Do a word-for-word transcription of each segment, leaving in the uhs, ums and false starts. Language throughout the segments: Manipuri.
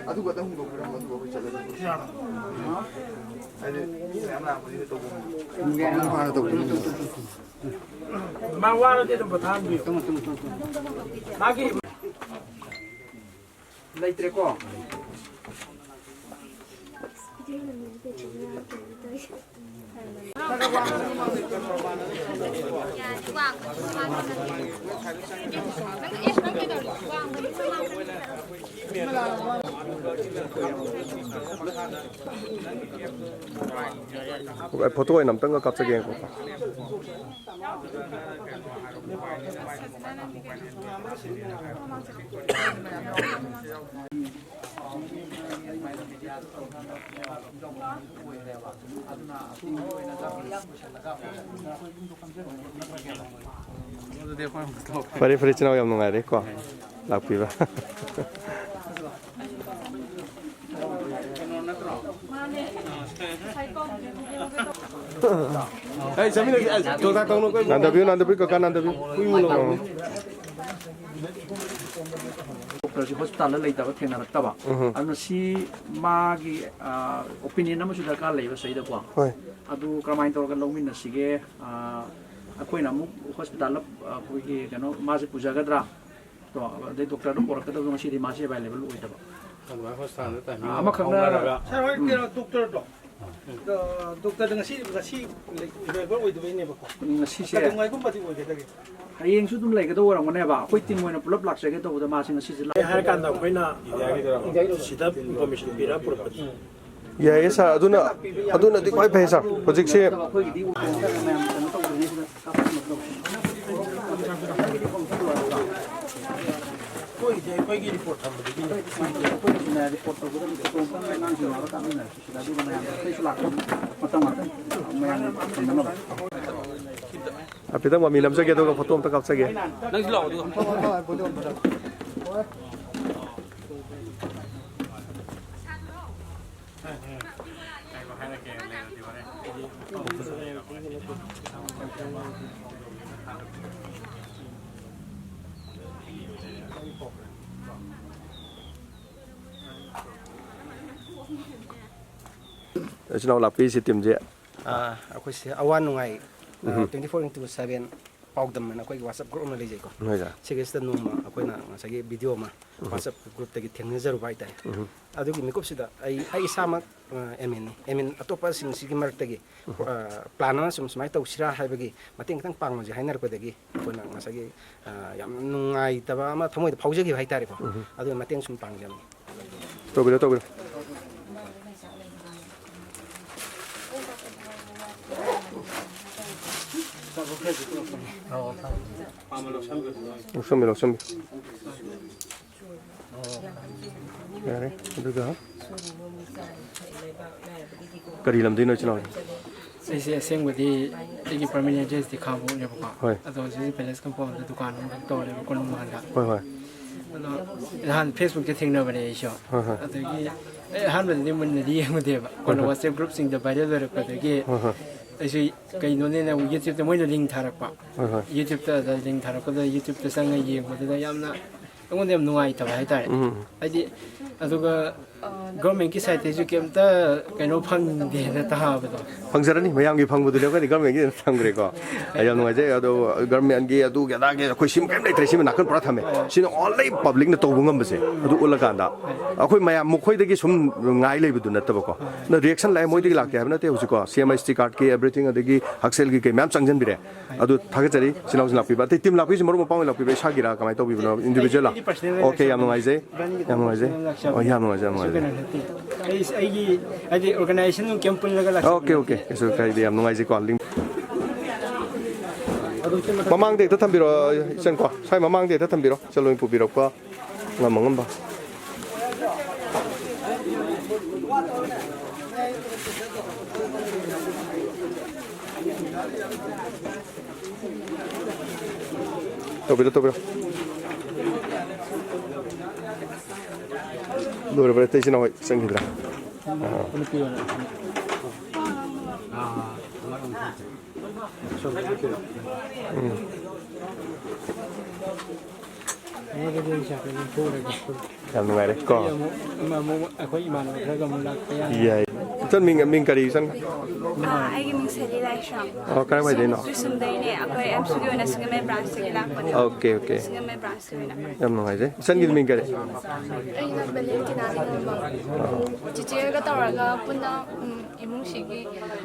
ꯑꯗꯨ ꯈꯛꯇ ꯍꯨꯟꯗꯣꯛꯄꯤꯔꯝꯃꯣ, ꯑꯗꯨꯒ ꯑꯩꯈꯣꯏ ꯆꯠꯂꯒꯦ꯫ ꯍꯥꯏꯗꯤ ꯃꯤ ꯃꯌꯥꯝ ꯂꯥꯛꯄꯅꯤꯅ ꯇꯧꯕ ꯉꯝꯗꯦ꯫ ꯍꯥꯟꯅ ꯇꯧꯕꯤꯔꯝꯃꯣ꯫ ꯃꯥ ꯋꯥꯔꯗꯤ ꯑꯗꯨꯝ ꯄꯣꯊꯥꯍꯟꯕꯤꯌꯨ꯫ ꯃꯥꯒꯤ ꯂꯩꯇ꯭ꯔꯦꯀꯣ꯫ ꯐꯣꯇꯣ ꯑꯣꯏꯅ ꯑꯝꯇꯪꯒ ꯀꯥꯞꯆꯒꯦ, ꯉꯥꯏꯈꯣ꯫ ꯐꯔꯦ, ꯐꯔꯦ, ꯏꯆꯤꯟ ꯏꯅꯥꯎ, ꯌꯥꯝ ꯅꯨꯡꯉꯥꯏꯔꯦ ꯀꯣ ꯂꯥꯛꯄꯤꯕ꯫ ꯑꯩ ꯆꯠꯃꯤꯟꯅꯁꯤ, ꯑꯩ ꯆꯣꯊꯥ ꯇꯧꯅꯨ, ꯑꯩꯈꯣꯏ ꯅꯥꯟꯗꯕꯤꯌꯨ, ꯅꯥꯟꯗꯕꯤꯌꯨ, ꯀꯀꯥ ꯅꯥꯟꯗꯕꯤꯌꯨ꯫ ꯍꯨꯏ ꯃꯨꯜꯂꯛꯑꯕꯅꯤ꯫ ꯗꯣꯛꯇꯔꯁꯤ ꯍꯣꯁꯄꯤꯇꯥꯜꯗ ꯂꯩꯇꯕ, ꯊꯦꯡꯅꯔꯛꯇꯕ꯫ ꯎꯝ꯫ ꯑꯗꯨꯅ ꯁꯤ ꯃꯥꯒꯤ, ꯑ, ꯑꯣꯄꯤꯅꯤꯌꯟ ꯑꯃꯁꯨ ꯗꯔꯀꯥꯔ ꯂꯩꯕ ꯁꯤꯗꯀꯣ꯫ ꯍꯣꯏ꯫ ꯑꯗꯨ ꯀꯔꯝꯍꯥꯏꯅ ꯇꯧꯔꯒ ꯂꯧꯃꯤꯟꯅꯁꯤꯒꯦ? ꯑ, ꯑꯩꯈꯣꯏꯅ ꯑꯃꯨꯛ ꯍꯣꯁꯄꯤꯇꯥꯜꯗ, ꯑ, ꯑꯩꯈꯣꯏꯒꯤ ꯀꯩꯅꯣ, ꯃꯥꯁꯦ ꯄꯨꯖꯒꯗ꯭ꯔꯥ? ꯀꯣ, ꯑꯗꯩ ꯗꯣꯛꯇꯔꯗ ꯄꯨꯔꯛꯀꯗꯕꯗꯣ ꯉꯁꯤꯗꯤ ꯃꯥꯁꯦ ꯑꯦꯚꯥꯏꯂꯦꯕꯜ ꯑꯣꯏꯗꯕ꯫ ꯑꯗꯨꯃꯥꯏꯅ ꯍꯣꯁꯄꯤꯇꯥꯜꯗ ꯇꯥꯏꯃꯤꯡ ꯑꯃ ꯑꯃꯈꯛꯅ ꯐꯥꯎꯅꯔꯒ꯫ ꯁꯥꯔ ꯍꯣꯏ, ꯎꯝ꯫ ꯀꯩꯅꯣ, ꯗꯣꯛꯇꯔꯗꯣ? ꯗꯣ-, ꯗꯣꯛꯇꯔꯗ ꯉꯁꯤ, ꯉꯁꯤ ꯑꯦꯚꯥꯏꯂꯦꯕꯜ ꯑꯣꯏꯗꯕꯩꯅꯦꯕꯀꯣ꯫ ꯉꯁꯤꯁꯦ ꯀꯩꯗꯧꯉꯩꯒꯨꯝꯕꯗꯤ ꯑꯣꯏꯒꯗꯒꯦ? ꯍꯌꯦꯡꯁꯨ ꯑꯗꯨꯝ ꯂꯩꯒꯗꯧ ꯑꯣꯏꯔꯝꯒꯅꯦꯕ꯫ ꯑꯩꯈꯣꯏ ꯇꯤꯝ ꯑꯣꯏꯅ ꯄꯨꯂꯞ ꯂꯥꯛꯆꯒꯦ ꯇꯧꯕꯗ ꯃꯥꯁꯦ ꯉꯁꯤꯁꯦ ꯂꯥꯛ- ꯍꯥꯏꯔꯀꯥꯟꯗ ꯑꯩꯈꯣꯏꯅ ꯁꯤꯗ ꯏꯟꯐꯣꯔꯃꯦꯁꯟ ꯄꯤꯔꯒ ꯄꯨꯔꯛꯄꯅꯤ꯫ ꯌꯥꯏꯌꯦ ꯁꯥꯔ, ꯑꯗꯨꯅ, ꯑꯗꯨꯅꯗꯤ ꯈ꯭ꯋꯥꯏ ꯐꯩ ꯁꯥꯔ꯫ ꯍꯧꯖꯤꯛꯁꯦ ꯑꯩꯈꯣꯏꯒꯤꯗꯤ ꯃꯌꯥꯝ ꯀꯩꯅꯣ ꯇꯧꯗ꯭ꯔꯤꯉꯩꯁꯤꯗ ꯀꯥꯞꯊꯣꯛꯅꯕ ꯇꯧꯁꯤ꯫ ꯑꯩꯈꯣꯏꯒꯤꯗꯤ ꯑꯩꯈꯣꯏꯒꯤ ꯔꯤꯄꯣꯔꯠ ꯊꯝꯕꯗꯒꯤꯅꯦ꯫ ꯑꯩꯈꯣꯏꯒꯤꯁꯤꯅ ꯔꯤꯄꯣꯔꯠ ꯇꯧꯒꯗꯕ ꯇꯣꯉꯥꯟꯕ ꯑꯉꯥꯡꯁꯤꯡ ꯌꯥꯎꯔ ꯀꯥꯞꯃꯤꯟꯅꯔꯁꯤ ꯁꯤꯗ, ꯑꯗꯨꯒ ꯃꯌꯥꯝꯗ ꯑꯇꯩꯁꯨ ꯂꯥꯛꯄ ꯃꯇꯝ ꯃꯇꯝ ꯃꯌꯥꯝꯅ ꯐꯪꯅꯅꯕ꯫ ꯍꯥꯏꯐꯦꯠꯇꯪ ꯃꯃꯤ ꯅꯝꯖꯒꯦ, ꯑꯗꯨꯒ ꯐꯣꯇꯣ ꯑꯝꯇ ꯀꯥꯞꯆꯒꯦ꯫ ꯅꯪꯁꯨ ꯂꯥꯛꯑꯣ, ꯑꯗꯨꯒ꯫ ꯏꯆꯤꯟ ꯏꯅꯥꯎ ꯂꯥꯛꯄꯤꯔꯤꯁꯤ ꯇꯤꯝꯁꯦ? ꯑꯥ, ꯑꯩꯈꯣꯏꯁꯦ ꯑꯋꯥ ꯅꯨꯡꯉꯥꯏ, ꯑꯥ, ꯎꯝ꯫ Twenty four into seven ꯄꯥꯎꯗꯝ ꯑꯅ ꯑꯩꯈꯣꯏꯒꯤ WhatsApp group ꯑꯃ ꯂꯩꯖꯩꯀꯣ꯫ ꯍꯣꯏ, ꯁꯥꯔ꯫ ꯁꯤꯒꯤꯁꯤꯗ ꯅꯣꯡꯃ ꯑꯩꯈꯣꯏꯅ ꯉꯁꯥꯏꯒꯤ video ꯑꯃ ꯎꯝ꯫ WhatsApp groupꯇꯒꯤ ꯊꯦꯡꯅꯖꯔꯨꯕ ꯍꯥꯏꯇꯥꯔꯦ꯫ ꯎꯝ꯫ ꯑꯗꯨꯒꯤ ꯃꯤꯀꯨꯞꯁꯤꯗ ꯑꯩ, ꯑꯩ ꯏꯁꯥꯃꯛ, ꯑ, adminꯅꯤ꯫ Admin ꯑꯇꯣꯞꯄꯁꯤꯡꯁꯤꯒꯤ ꯃꯔꯛꯇꯒꯤ, ꯎꯝ꯫ ꯑ, plan ꯑꯃ ꯁꯨꯝ ꯁꯨꯃꯥꯏꯅ ꯇꯧꯁꯤꯔꯥ ꯍꯥꯏꯕꯒꯤ ꯃꯇꯦꯡ ꯈꯤꯇꯪ ꯄꯥꯡꯉꯨꯁꯦ ꯍꯥꯏꯅꯔꯛꯄꯗꯒꯤ ꯑꯩꯈꯣꯏꯅ ꯉꯁꯥꯏꯒꯤ, ꯑ, ꯌꯥꯝ ꯅꯨꯡꯉꯥꯏꯇꯕ ꯑꯃ ꯊꯃꯣꯏꯗ ꯐꯥꯎꯖꯈꯤꯕ ꯍꯥꯏꯇꯥꯔꯦꯀꯣ꯫ ꯎꯝ꯫ ꯑꯗꯨꯒꯤ ꯃꯇꯦꯡ ꯁꯨꯝ ꯄꯥꯡꯖꯕꯅꯤ꯫ ꯇꯧꯕꯤꯔꯣ, ꯇꯧꯕꯤꯔꯣ꯫ ꯂꯧꯁꯟꯕꯤꯌꯨ, ꯂꯧꯁꯟꯕꯤꯌꯨ꯫ ꯌꯥꯔꯦ, ꯑꯗꯨꯒ ꯀꯔꯤ ꯂꯝꯗꯩꯅꯣ, ꯏꯆꯤꯟ ꯏꯅꯥꯎ? ꯑꯩꯁꯦ ꯑꯁꯦꯡꯕꯗꯤ ꯑꯩꯒꯤ permanent addressꯇꯤ ꯈꯥꯡꯕꯣꯛꯅꯦꯕꯀꯣ꯫ ꯍꯣꯏ꯫ ꯑꯗꯣ ꯍꯧꯖꯤꯛ ꯍꯧꯖꯤꯛ palace compoundꯗ ꯗꯨꯀꯥꯟ ꯑꯃꯈꯛ ꯇꯧꯔꯦꯕ, ꯀꯣꯅꯨꯡ ꯃꯥꯡꯗ꯫ ꯍꯣꯏ, ꯍꯣꯏ꯫ ꯑꯗꯣ ꯅꯍꯥꯟ Facebookꯇ ꯊꯦꯡꯅꯕꯅꯦ ꯑꯩꯁꯨ꯫ ꯍꯣꯏ, ꯍꯣꯏ꯫ ꯑꯗꯒꯤ ꯑꯩ ꯑꯍꯥꯟꯕꯗꯗꯤ ꯃꯨꯟꯅꯗꯤ ꯌꯦꯡꯉꯨꯗꯦꯕ꯫ ꯀꯣꯟꯅ ꯍꯣꯏ, ꯍꯣꯏ꯫ WhatsApp groupꯁꯤꯡꯗ viral ꯑꯣꯏꯔꯛꯄꯗꯒꯤ ꯍꯣꯏ, ꯍꯣꯏ꯫ ꯑꯩꯁꯨ ꯀꯩꯅꯣꯅꯦꯅ YouTubeꯇ ꯃꯣꯏꯅ link ꯊꯥꯔꯛꯄ꯫ ꯍꯣꯏ, ꯍꯣꯏ꯫ YouTubeꯇ ꯑꯗ link ꯊꯥꯔꯛꯄꯗ YouTubeꯇ ꯆꯪꯉ ꯌꯦꯡꯕꯗꯨꯗ ꯌꯥꯝꯅ ꯑꯩꯉꯣꯟꯗ ꯌꯥꯝ ꯅꯨꯡꯉꯥꯏꯇꯕ ꯍꯥꯏꯇꯥꯔꯦ꯫ ꯎꯝ, ꯎꯝ꯫ ꯍꯥꯏꯗꯤ, ꯑꯗꯨꯒ governmentꯀꯤ sideꯇꯩꯁꯨ ꯀꯩꯝꯇ ꯀꯩꯅꯣ ꯐꯪꯗꯦꯅ ꯇꯥꯕꯗꯣ꯫ ꯐꯪꯖꯔꯅꯤ, ꯃꯌꯥꯝꯒꯤ ꯐꯪꯕꯗꯨꯅꯦ ꯑꯩꯈꯣꯏꯗꯤ governmentꯀꯤ ꯊꯝꯈ꯭ꯔꯦꯀꯣ꯫ ꯑꯩ ꯌꯥꯝ ꯅꯨꯡꯉꯥꯏꯖꯩ꯫ ꯑꯗꯣ governmentꯀꯤ ꯑꯗꯨꯒꯤ ꯑꯗꯥꯒꯤ ꯑꯩꯈꯣꯏ ꯁꯤꯃ ꯀꯩꯝ ꯂꯩꯇ꯭ꯔꯦ, ꯁꯤꯃ ꯅꯥꯀꯟ ꯄꯨꯔꯥ ꯊꯝꯃꯦ꯫ ꯁꯤꯅ only publicꯅ ꯇꯧꯕ ꯉꯝꯕꯁꯦ꯫ ꯑꯗꯨ ꯎꯠꯂꯀꯥꯟꯗ ꯑꯩꯈꯣꯏ ꯃꯌꯥꯝ ꯃꯈꯣꯏꯗꯒꯤ ꯁꯨꯝ ꯉꯥꯏ ꯂꯩꯕꯗꯨ ꯅꯠꯇꯕꯀꯣ꯫ ꯑꯗꯣ reaction ꯂꯥꯛꯑꯦ, ꯃꯣꯏꯗꯒꯤ ꯂꯥꯛꯇꯦ ꯍꯥꯏꯕ ꯅꯠꯇꯦ꯫ ꯍꯧꯖꯤꯛꯀꯣ CM ST cardꯀꯤ everything ꯑꯗꯒꯤ ꯍꯛꯁꯦꯜꯒꯤ ꯀꯩ ꯃꯌꯥꯝ ꯆꯪꯁꯤꯟꯕꯤꯔꯦ꯫ ꯑꯗꯨ ꯊꯥꯒꯠꯆꯔꯤ, ꯏꯆꯤꯟ ꯏꯅꯥꯎꯁꯤꯡ ꯂꯥꯛꯄꯤꯕ꯫ ꯑꯇꯩ team ꯂꯥꯛꯄꯤꯁꯤ ꯃꯔꯨꯞ ꯃꯄꯥꯡ ꯑꯣꯏꯅ ꯂꯥꯛꯄꯤꯕ꯭ꯔꯥ, ꯏꯁꯥꯒꯤꯔꯥ, ꯀꯃꯥꯏꯅ ꯇꯧꯕꯤꯕꯅꯣ, individualꯂꯥ? ꯑꯩꯗꯤ personal ꯑꯣꯏꯅ OK, ꯌꯥꯝ ꯅꯨꯡꯉꯥꯏꯖꯩ꯫ ꯌꯥꯝ ꯅꯨꯡꯉꯥꯏꯖꯩ꯫ ꯑꯣ, ꯌꯥꯝ ꯅꯨꯡꯉꯥꯏꯖꯩ, ꯌꯥꯝ ꯅꯨꯡꯉꯥꯏꯖꯩ꯫ ꯑꯩ, ꯑꯩꯒꯤ ꯍꯥꯏꯗꯤ organization ꯀꯩꯝ ꯄꯨꯜꯂꯒ ꯂꯥꯛꯆꯕ OK, OK, ꯀꯩꯁꯨ ꯀꯥꯏꯗꯦ, ꯌꯥꯝ ꯅꯨꯡꯉꯥꯏꯖꯩꯀꯣ꯫ ꯂꯤꯡ-, ꯃꯃꯥꯡꯗ ꯍꯦꯛꯇ ꯊꯝꯕꯤꯔꯣ, ꯏꯆꯟ ꯀꯣ, ꯁ꯭ꯋꯥꯏ ꯃꯃꯥꯡꯗ ꯍꯦꯛꯇ ꯊꯝꯕꯤꯔꯣ, ꯆꯠꯂꯣꯏ ꯄꯨꯕꯤꯔꯛꯄ꯫ ꯑꯉꯝ ꯑꯉꯝꯕ꯫ ꯇꯧꯕꯤꯔꯣ, ꯇꯧꯕꯤꯔꯣ꯫ ꯂꯣꯏꯔꯕ꯭ꯔꯥ? ꯑꯇꯩ ꯏꯆꯤꯟ ꯏꯅꯥꯎ ꯍꯣꯏ ꯆꯪꯈꯤꯗ꯭ꯔꯥ? ꯑꯥ꯫ ꯎꯝ꯫ ꯌꯥꯝ ꯅꯨꯡꯉꯥꯏꯔꯦ ꯀꯣ꯫ ꯑꯩ ꯑꯃꯨꯛ, ꯑꯃ ꯑꯃꯨꯛ ꯑꯩꯈꯣꯏ ꯏꯃꯥꯟꯅꯕ ꯈꯔꯒ ꯑꯃꯨꯛ ꯂꯥꯛꯄ ꯌꯥꯏ꯫ ꯌꯥꯏ꯫ ꯏꯆꯟ ꯃꯤꯡ, ꯃꯤꯡ ꯀꯔꯤ ꯏꯆꯟ? ꯑꯥ, ꯑꯩꯒꯤ ꯃꯤꯡ ꯁꯦꯂꯤ ꯂꯥꯏꯁ꯭ꯔꯝ꯫ ꯑꯣ, ꯀꯗꯥꯏꯋꯥꯏꯗꯩꯅꯣ? ꯄꯤꯁꯨꯝꯗꯩꯅꯦ꯫ ꯑꯩꯈꯣꯏ ꯑꯦꯝ ꯁꯤ ꯀ꯭ꯌꯨ ꯑꯣꯏꯅ ꯁꯤꯡꯖꯃꯩ ꯕ꯭ꯔꯥꯟꯁꯇꯒꯤ ꯂꯥꯛꯄꯅꯦ꯫ Okay, okay. ꯁꯤꯡꯖꯃꯩ ꯕ꯭ꯔꯥꯟꯁꯇ ꯑꯣꯏꯅ꯫ ꯌꯥꯝ ꯅꯨꯡꯉꯥꯏꯖꯩ꯫ ꯏꯆꯟꯒꯤꯗꯤ ꯃꯤꯡ ꯀꯔꯤ? ꯑꯩꯅ ꯕꯦꯂꯦꯟꯇꯤꯅꯥ ꯅꯤꯡꯉꯣꯝꯕꯝ꯫ ꯑꯣ꯫ ꯆꯤꯆꯦꯒ ꯇꯧꯔꯒ ꯄꯨꯟꯅ, ꯎꯝ, ꯏꯃꯨꯡꯁꯤꯒꯤ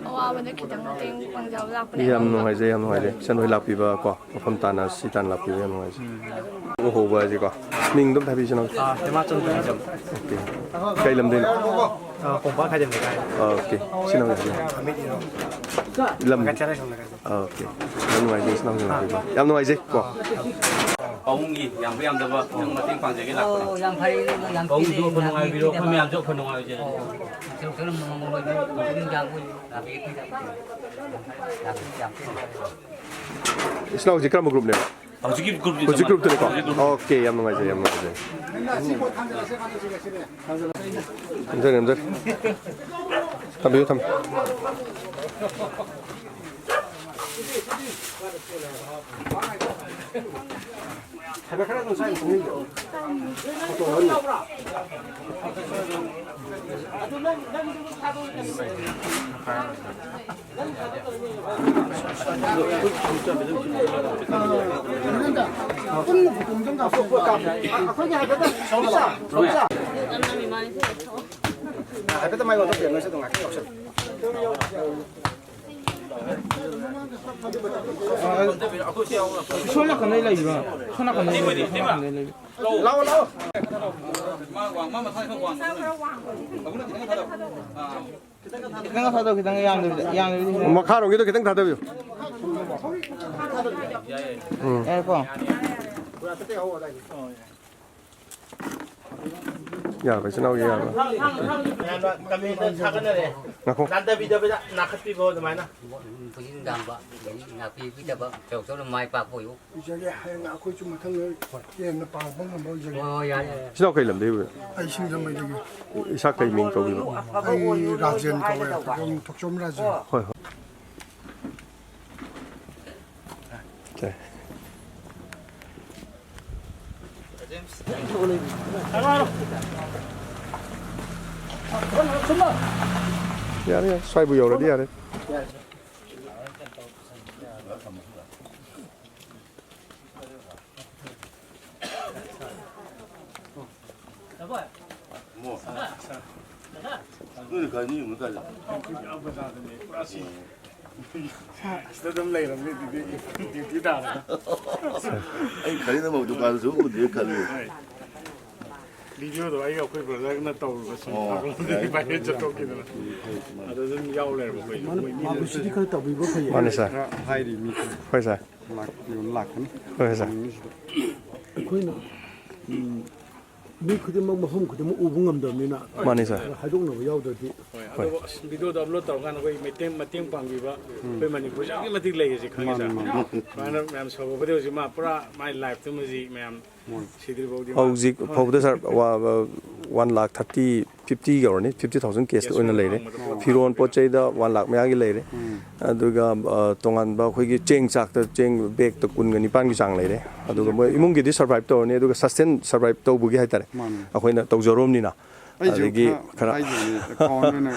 ꯑꯋꯥꯕꯗ ꯈꯤꯇꯪ ꯃꯇꯦꯡ ꯄꯥꯡꯖꯕ ꯂꯥꯛꯄꯅꯦ꯫ ꯌꯥꯝ ꯅꯨꯡꯉꯥꯏꯖꯩ, ꯌꯥꯝ ꯅꯨꯡꯉꯥꯏꯖꯩ꯫ ꯏꯆꯟ ꯍꯣꯏ ꯂꯥꯛꯄꯤꯕ ꯀꯣ, ꯃꯐꯝ ꯇꯥꯅ ꯁꯤ ꯇꯥꯟꯅ ꯂꯥꯛꯄꯤꯕ ꯌꯥꯝ ꯅꯨꯡꯉꯥꯏꯖꯩ꯫ ꯎꯍꯧꯕ ꯍꯥꯏꯁꯤꯀꯣ꯫ ꯃꯤꯡꯗꯣ ꯑꯝꯇ ꯍꯥꯏꯕꯤꯁꯤ ꯅꯪ꯫ ꯑꯥ, ꯍꯦꯃꯥꯆꯟꯗ꯭ꯔ ꯅꯤꯡꯊꯧ꯫ ꯑꯣꯀꯦ꯫ ꯀꯩ ꯂꯝꯗꯩꯅꯣ? ꯑꯥ, ꯀꯣꯡꯄꯥꯜ ꯈꯥꯏꯗꯦꯝꯗꯩ ꯀꯥꯏ꯫ ꯑꯣꯀꯦ꯫ ꯁꯤ ꯅꯪ ꯂꯝ꯫ ꯂꯝ꯫ ꯀꯆꯥꯔ ꯁꯣꯝꯗ ꯀꯥꯏ꯫ ꯑꯣꯀꯦ꯫ ꯌꯥꯝ ꯅꯨꯡꯉꯥꯏꯖꯩ, ꯏꯆꯤꯟ ꯏꯅꯥꯎꯁꯤꯡ ꯂꯥꯛꯄꯤꯕ꯫ ꯌꯥꯝ ꯅꯨꯡꯉꯥꯏꯖꯩ ꯀꯣ꯫ ꯄꯥꯕꯨꯡꯒꯤ ꯌꯥꯝꯕ ꯌꯥꯝꯗꯕ ꯈꯤꯇꯪ ꯃꯇꯦꯡ ꯄꯥꯡꯖꯒꯦ ꯂꯥꯛꯄꯅꯦ꯫ ꯑꯣ, ꯌꯥꯝ ꯐꯔꯦ, ꯌꯥꯝ ꯄꯥꯕꯨꯡꯁꯨ ꯊꯤꯅ ꯑꯩꯈꯣꯏ ꯅꯨꯡꯉꯥꯏꯕꯤꯔꯣ, ꯑꯩꯈꯣꯏ ꯃꯌꯥꯝꯁꯨ ꯑꯩꯈꯣꯏ ꯅꯨꯡꯉꯥꯏꯖꯔꯦ꯫ ꯑꯣ, ꯁꯦꯜ ꯊꯨꯝ ꯃꯃꯜ ꯑꯣꯏꯕ ꯄꯨꯛꯅꯤꯡ ꯌꯥꯝ ꯑꯣꯏ, ꯌꯥꯝ ꯌꯥꯝ ꯌꯥꯝ ꯏꯆꯤꯟ ꯏꯅꯥꯎꯁꯤ ꯀꯔꯝꯕ ꯒ꯭ꯔꯨꯞꯅꯦꯕ? ꯍꯧꯖꯤꯛꯀꯤ ꯒ꯭ꯔꯨꯞꯁꯤ ꯍꯧꯖꯤꯛ ꯆꯞ ꯒ꯭ꯔꯨꯞꯇꯨꯅꯤꯀꯣ? ꯃꯥꯟꯅꯩ꯫ ꯍꯧꯖꯤꯛ ꯒ꯭ꯔꯨꯞ꯫ ꯑꯣꯀꯦ, ꯌꯥꯝ ꯅꯨꯡꯉꯥꯏꯖꯔꯦ, ꯌꯥꯝ ꯅꯨꯡꯉꯥꯏꯖꯔꯦ꯫ ꯅꯝꯖꯔꯦ, ꯅꯝꯖꯔꯦ꯫ ꯊꯝꯕꯤꯌꯨ, ꯊꯝꯕꯤꯌꯨ꯫ ꯍꯥꯏꯐꯦꯠ ꯈꯔ ꯑꯗꯨꯝ ꯁ꯭ꯋꯥꯏꯗ ꯆꯪꯁꯤꯟꯕꯤꯌꯣ꯫ ꯐꯣꯇꯣ ꯑꯃ꯫ ꯍꯥꯏꯐꯦꯠꯇ ꯃꯥꯏ ꯑꯣꯟꯊꯣꯛꯄꯤꯔꯣ, ꯅꯣꯏꯁꯨ ꯑꯗꯨꯝ ꯉꯥꯏꯍꯥꯛꯇꯪ ꯌꯥꯎꯁꯜꯂꯨ꯫ ꯁꯣꯝ ꯅꯥꯀꯟꯗꯩ ꯂꯩꯕ꯭ꯔꯣ? ꯁꯣꯝ ꯅꯥꯀꯟꯗꯩ ꯂꯩꯕ꯭ꯔꯣ? ꯁꯣꯝ ꯅꯥꯀꯟꯗꯩ ꯂꯩꯕ꯭ꯔꯣ? ꯂꯥꯛꯑꯣ, ꯂꯥꯛꯑꯣ꯫ ꯈꯤꯇꯪ ꯊꯥꯗꯧ, ꯈꯤꯇꯪ ꯌꯥꯝꯗꯕꯤꯗ, ꯌꯥꯝꯗꯕꯤꯗ ꯈꯤꯇꯪ꯫ ꯃꯈꯥꯔꯣꯝꯒꯤꯗꯣ ꯈꯤꯇꯪ ꯊꯥꯗꯕꯤꯌꯨ꯫ ꯎꯝ꯫ ꯌꯥꯔꯦꯀꯣ? ꯌꯥꯔꯕ, ꯏꯆꯤꯟ ꯏꯅꯥꯎꯒꯤ ꯌꯥꯔꯕ? ꯃꯌꯥꯝꯅ ꯀꯃꯦꯟꯗ ꯊꯥꯒꯠꯅꯔꯦ꯫ ꯉꯥꯏꯈꯣ꯫ ꯅꯥꯟꯊꯕꯤꯗꯕꯤꯗ ꯅꯥꯈꯠꯄꯤꯕ ꯑꯗꯨꯃꯥꯏꯅ꯫ ꯄꯨꯛꯅꯤꯡ ꯌꯥꯡꯕ, ꯑꯗꯒꯤ ꯅꯥꯄꯤ ꯄꯤꯗꯕ, ꯆꯥꯎ ꯆꯥꯎꯅ ꯃꯥꯏ ꯄꯥꯛꯄ ꯑꯣꯏꯌꯨ꯫ ꯑꯣꯏꯖꯒꯦ꯫ ꯍꯌꯦꯡ ꯑꯩꯈꯣꯏꯁꯨ ꯃꯊꯪꯗ ꯍꯦꯟꯅ ꯄꯥꯡꯕ ꯉꯝꯕ ꯑꯣꯏꯖꯒꯦ꯫ ꯍꯣꯏ, ꯍꯣꯏ, ꯌꯥꯏ, ꯌꯥꯏ, ꯌꯥꯏ꯫ ꯏꯆꯤꯟ ꯏꯅꯥꯎ ꯀꯩ ꯂꯝꯗꯒꯤ ꯑꯣꯏꯕ? ꯑꯩ ꯁꯤꯡꯖꯃꯩꯗꯒꯤ꯫ ꯏꯁꯥ ꯀꯩ ꯃꯤꯡ ꯀꯧꯕꯤꯕ? ꯑꯩ ꯔꯥꯖꯦꯟ ꯀꯧꯋꯦ, ꯊꯣꯛꯆꯣꯝ ꯔꯥꯖꯦꯟ꯫ ꯍꯣꯏ, ꯍꯣꯏ꯫ ꯁꯦ꯫ ꯌꯥꯔꯦ, ꯌꯥꯔꯦ, ꯁ꯭ꯋꯥꯏꯕꯨ ꯌꯧꯔꯗꯤ ꯌꯥꯔꯦ꯫ ꯅꯣꯏꯅ ꯀꯥꯏꯗ ꯌꯦꯡꯕ ꯀꯥꯏꯗ? ꯁꯤꯗ ꯑꯗꯨꯝ ꯂꯩꯔꯝꯅꯤ ꯑꯗꯨꯗꯤ, ꯗ꯭ꯌꯨꯇꯤ ꯇꯥꯔꯒ꯫ ꯑꯩ ꯈꯜꯂꯤꯅ ꯃꯧ ꯗꯨꯀꯥꯟꯗꯁꯨ ꯎꯗꯦ ꯈꯜꯂꯤ꯫ ꯚꯤꯗꯤꯑꯣꯗꯣ ꯑꯩꯒ ꯑꯩꯈꯣꯏ ꯕ꯭ꯔꯗꯔꯅ ꯇꯧꯔꯨꯕ ꯁꯨꯝ ꯑꯣ, ꯊꯥꯒꯠꯂꯛꯄꯗꯒꯤ ꯌꯥꯏ꯫ ꯚꯥꯏꯔꯦꯜ ꯆꯠꯊꯣꯛꯈꯤꯗꯅ꯫ ꯑꯗꯨ ꯑꯗꯨꯝ ꯌꯥꯎ ꯂꯩꯔꯕ ꯑꯩꯈꯣꯏꯁꯨ꯫ ꯃꯥꯅ ꯃꯣꯏ ꯃꯤꯗꯨ ꯄꯥꯕ꯭ꯂꯤꯁꯤꯇꯤ ꯈꯔ ꯇꯧꯕꯤꯕ ꯐꯩꯌꯦ꯫ ꯃꯥꯅꯦ ꯁꯥꯔ꯫ ꯈꯔ ꯍꯥꯏꯔꯤ ꯃꯤ ꯈꯔ꯫ ꯍꯣꯏ ꯁꯥꯔ꯫ ꯂꯥꯛ-, ꯂꯥꯛꯀꯅꯤ꯫ ꯍꯣꯏ ꯁꯥꯔ꯫ ꯑꯩꯈꯣꯏꯅ, ꯎꯝ, ꯃꯤ ꯈꯨꯗꯤꯡꯃꯛ ꯃꯐꯝ ꯈꯨꯗꯤꯡꯃꯛ ꯎꯕ ꯉꯝꯗꯕꯅꯤꯅ ꯃꯥꯅꯤ, ꯁꯥꯔ꯫ ꯈꯔ ꯍꯥꯏꯗꯣꯛꯅꯕ ꯌꯥꯎꯗ꯭ꯔꯗꯤ꯫ ꯍꯣꯏ, ꯍꯣꯏ꯫ ꯑꯗꯨꯕꯨ ꯑꯁ, ꯚꯤꯗꯤꯑꯣꯗꯣ ꯑꯞꯂꯣꯗ ꯇꯧꯔꯀꯥꯟꯗ ꯑꯩꯈꯣꯏ ꯃꯇꯦꯡ, ꯃꯇꯦꯡ ꯄꯥꯡꯕꯤꯕ ꯎꯝ꯫ ꯑꯩꯈꯣꯏ ꯃꯅꯤꯄꯨꯔꯁꯦ ꯑꯗꯨꯛꯀꯤ ꯃꯇꯤꯛ ꯂꯩꯔꯤꯁꯦ ꯈꯪꯉꯦ, ꯃꯥꯅꯤ, ꯁꯥꯔ꯫ ꯃꯥꯅꯤ꯫ ꯁꯨꯃꯥꯏꯅ ꯃꯌꯥꯝ ꯁꯧꯒꯠꯄꯗꯤ ꯍꯧꯖꯤꯛ ꯃꯥ ꯄꯨꯔꯥ ꯃꯥꯏ ꯂꯥꯏꯐꯇꯨꯃ ꯍꯧꯖꯤꯛ ꯃꯌꯥꯝ ꯃꯥꯅꯤ꯫ ꯁꯤꯗ꯭ꯔꯤꯐꯥꯎꯗꯤ ꯃꯥ ꯍꯧꯖꯤꯛ ꯐꯥꯎꯗ, ꯁꯥꯔ, ꯋꯥ-, ꯋꯥꯟ ꯂꯥꯛ ꯊꯥꯔꯇꯤ, ꯐꯤꯐꯇꯤ ꯌꯧꯔꯅꯤ, ꯐꯤꯐꯇꯤ ꯊꯥꯎꯖꯟ ꯀꯦꯁꯇ ꯑꯣꯏꯅ ꯂꯩꯔꯦ꯫ ꯐꯤꯔꯣꯟ ꯄꯣꯠ ꯆꯩꯗ ꯋꯥꯟ ꯂꯥꯛ ꯃꯌꯥꯒꯤ ꯂꯩꯔꯦ꯫ ꯎꯝ꯫ ꯑꯗꯨꯒ, ꯑ, ꯇꯣꯉꯥꯟꯕ ꯑꯩꯈꯣꯏꯒꯤ ꯆꯦꯡ ꯆꯥꯛꯇ ꯆꯦꯡ ꯕꯦꯒꯇ ꯀꯨꯟꯒ ꯅꯤꯄꯥꯟꯒꯤ ꯆꯥꯡ ꯂꯩꯔꯦ꯫ ꯑꯗꯨꯒ ꯃꯣꯏ ꯏꯃꯨꯡꯒꯤꯗꯤ ꯁꯔꯚꯥꯏꯚ ꯇꯧꯔꯅꯤ, ꯑꯗꯨꯒ ꯁꯁꯇꯦꯟ ꯁꯔꯚꯥꯏꯚ ꯇꯧꯕꯒꯤ ꯍꯥꯏꯇꯥꯔꯦ꯫ ꯃꯥꯅꯤ꯫ ꯑꯩꯈꯣꯏꯅ ꯇꯧꯖꯔꯣꯝꯅꯤꯅ꯫ ꯑꯩꯁꯨ ꯑꯗꯒꯤ ꯈꯔ ꯈꯔ ꯍꯥꯏꯈꯤꯕꯅꯤ, ꯑꯦꯀꯥꯎꯟ ꯑꯣꯏꯅ,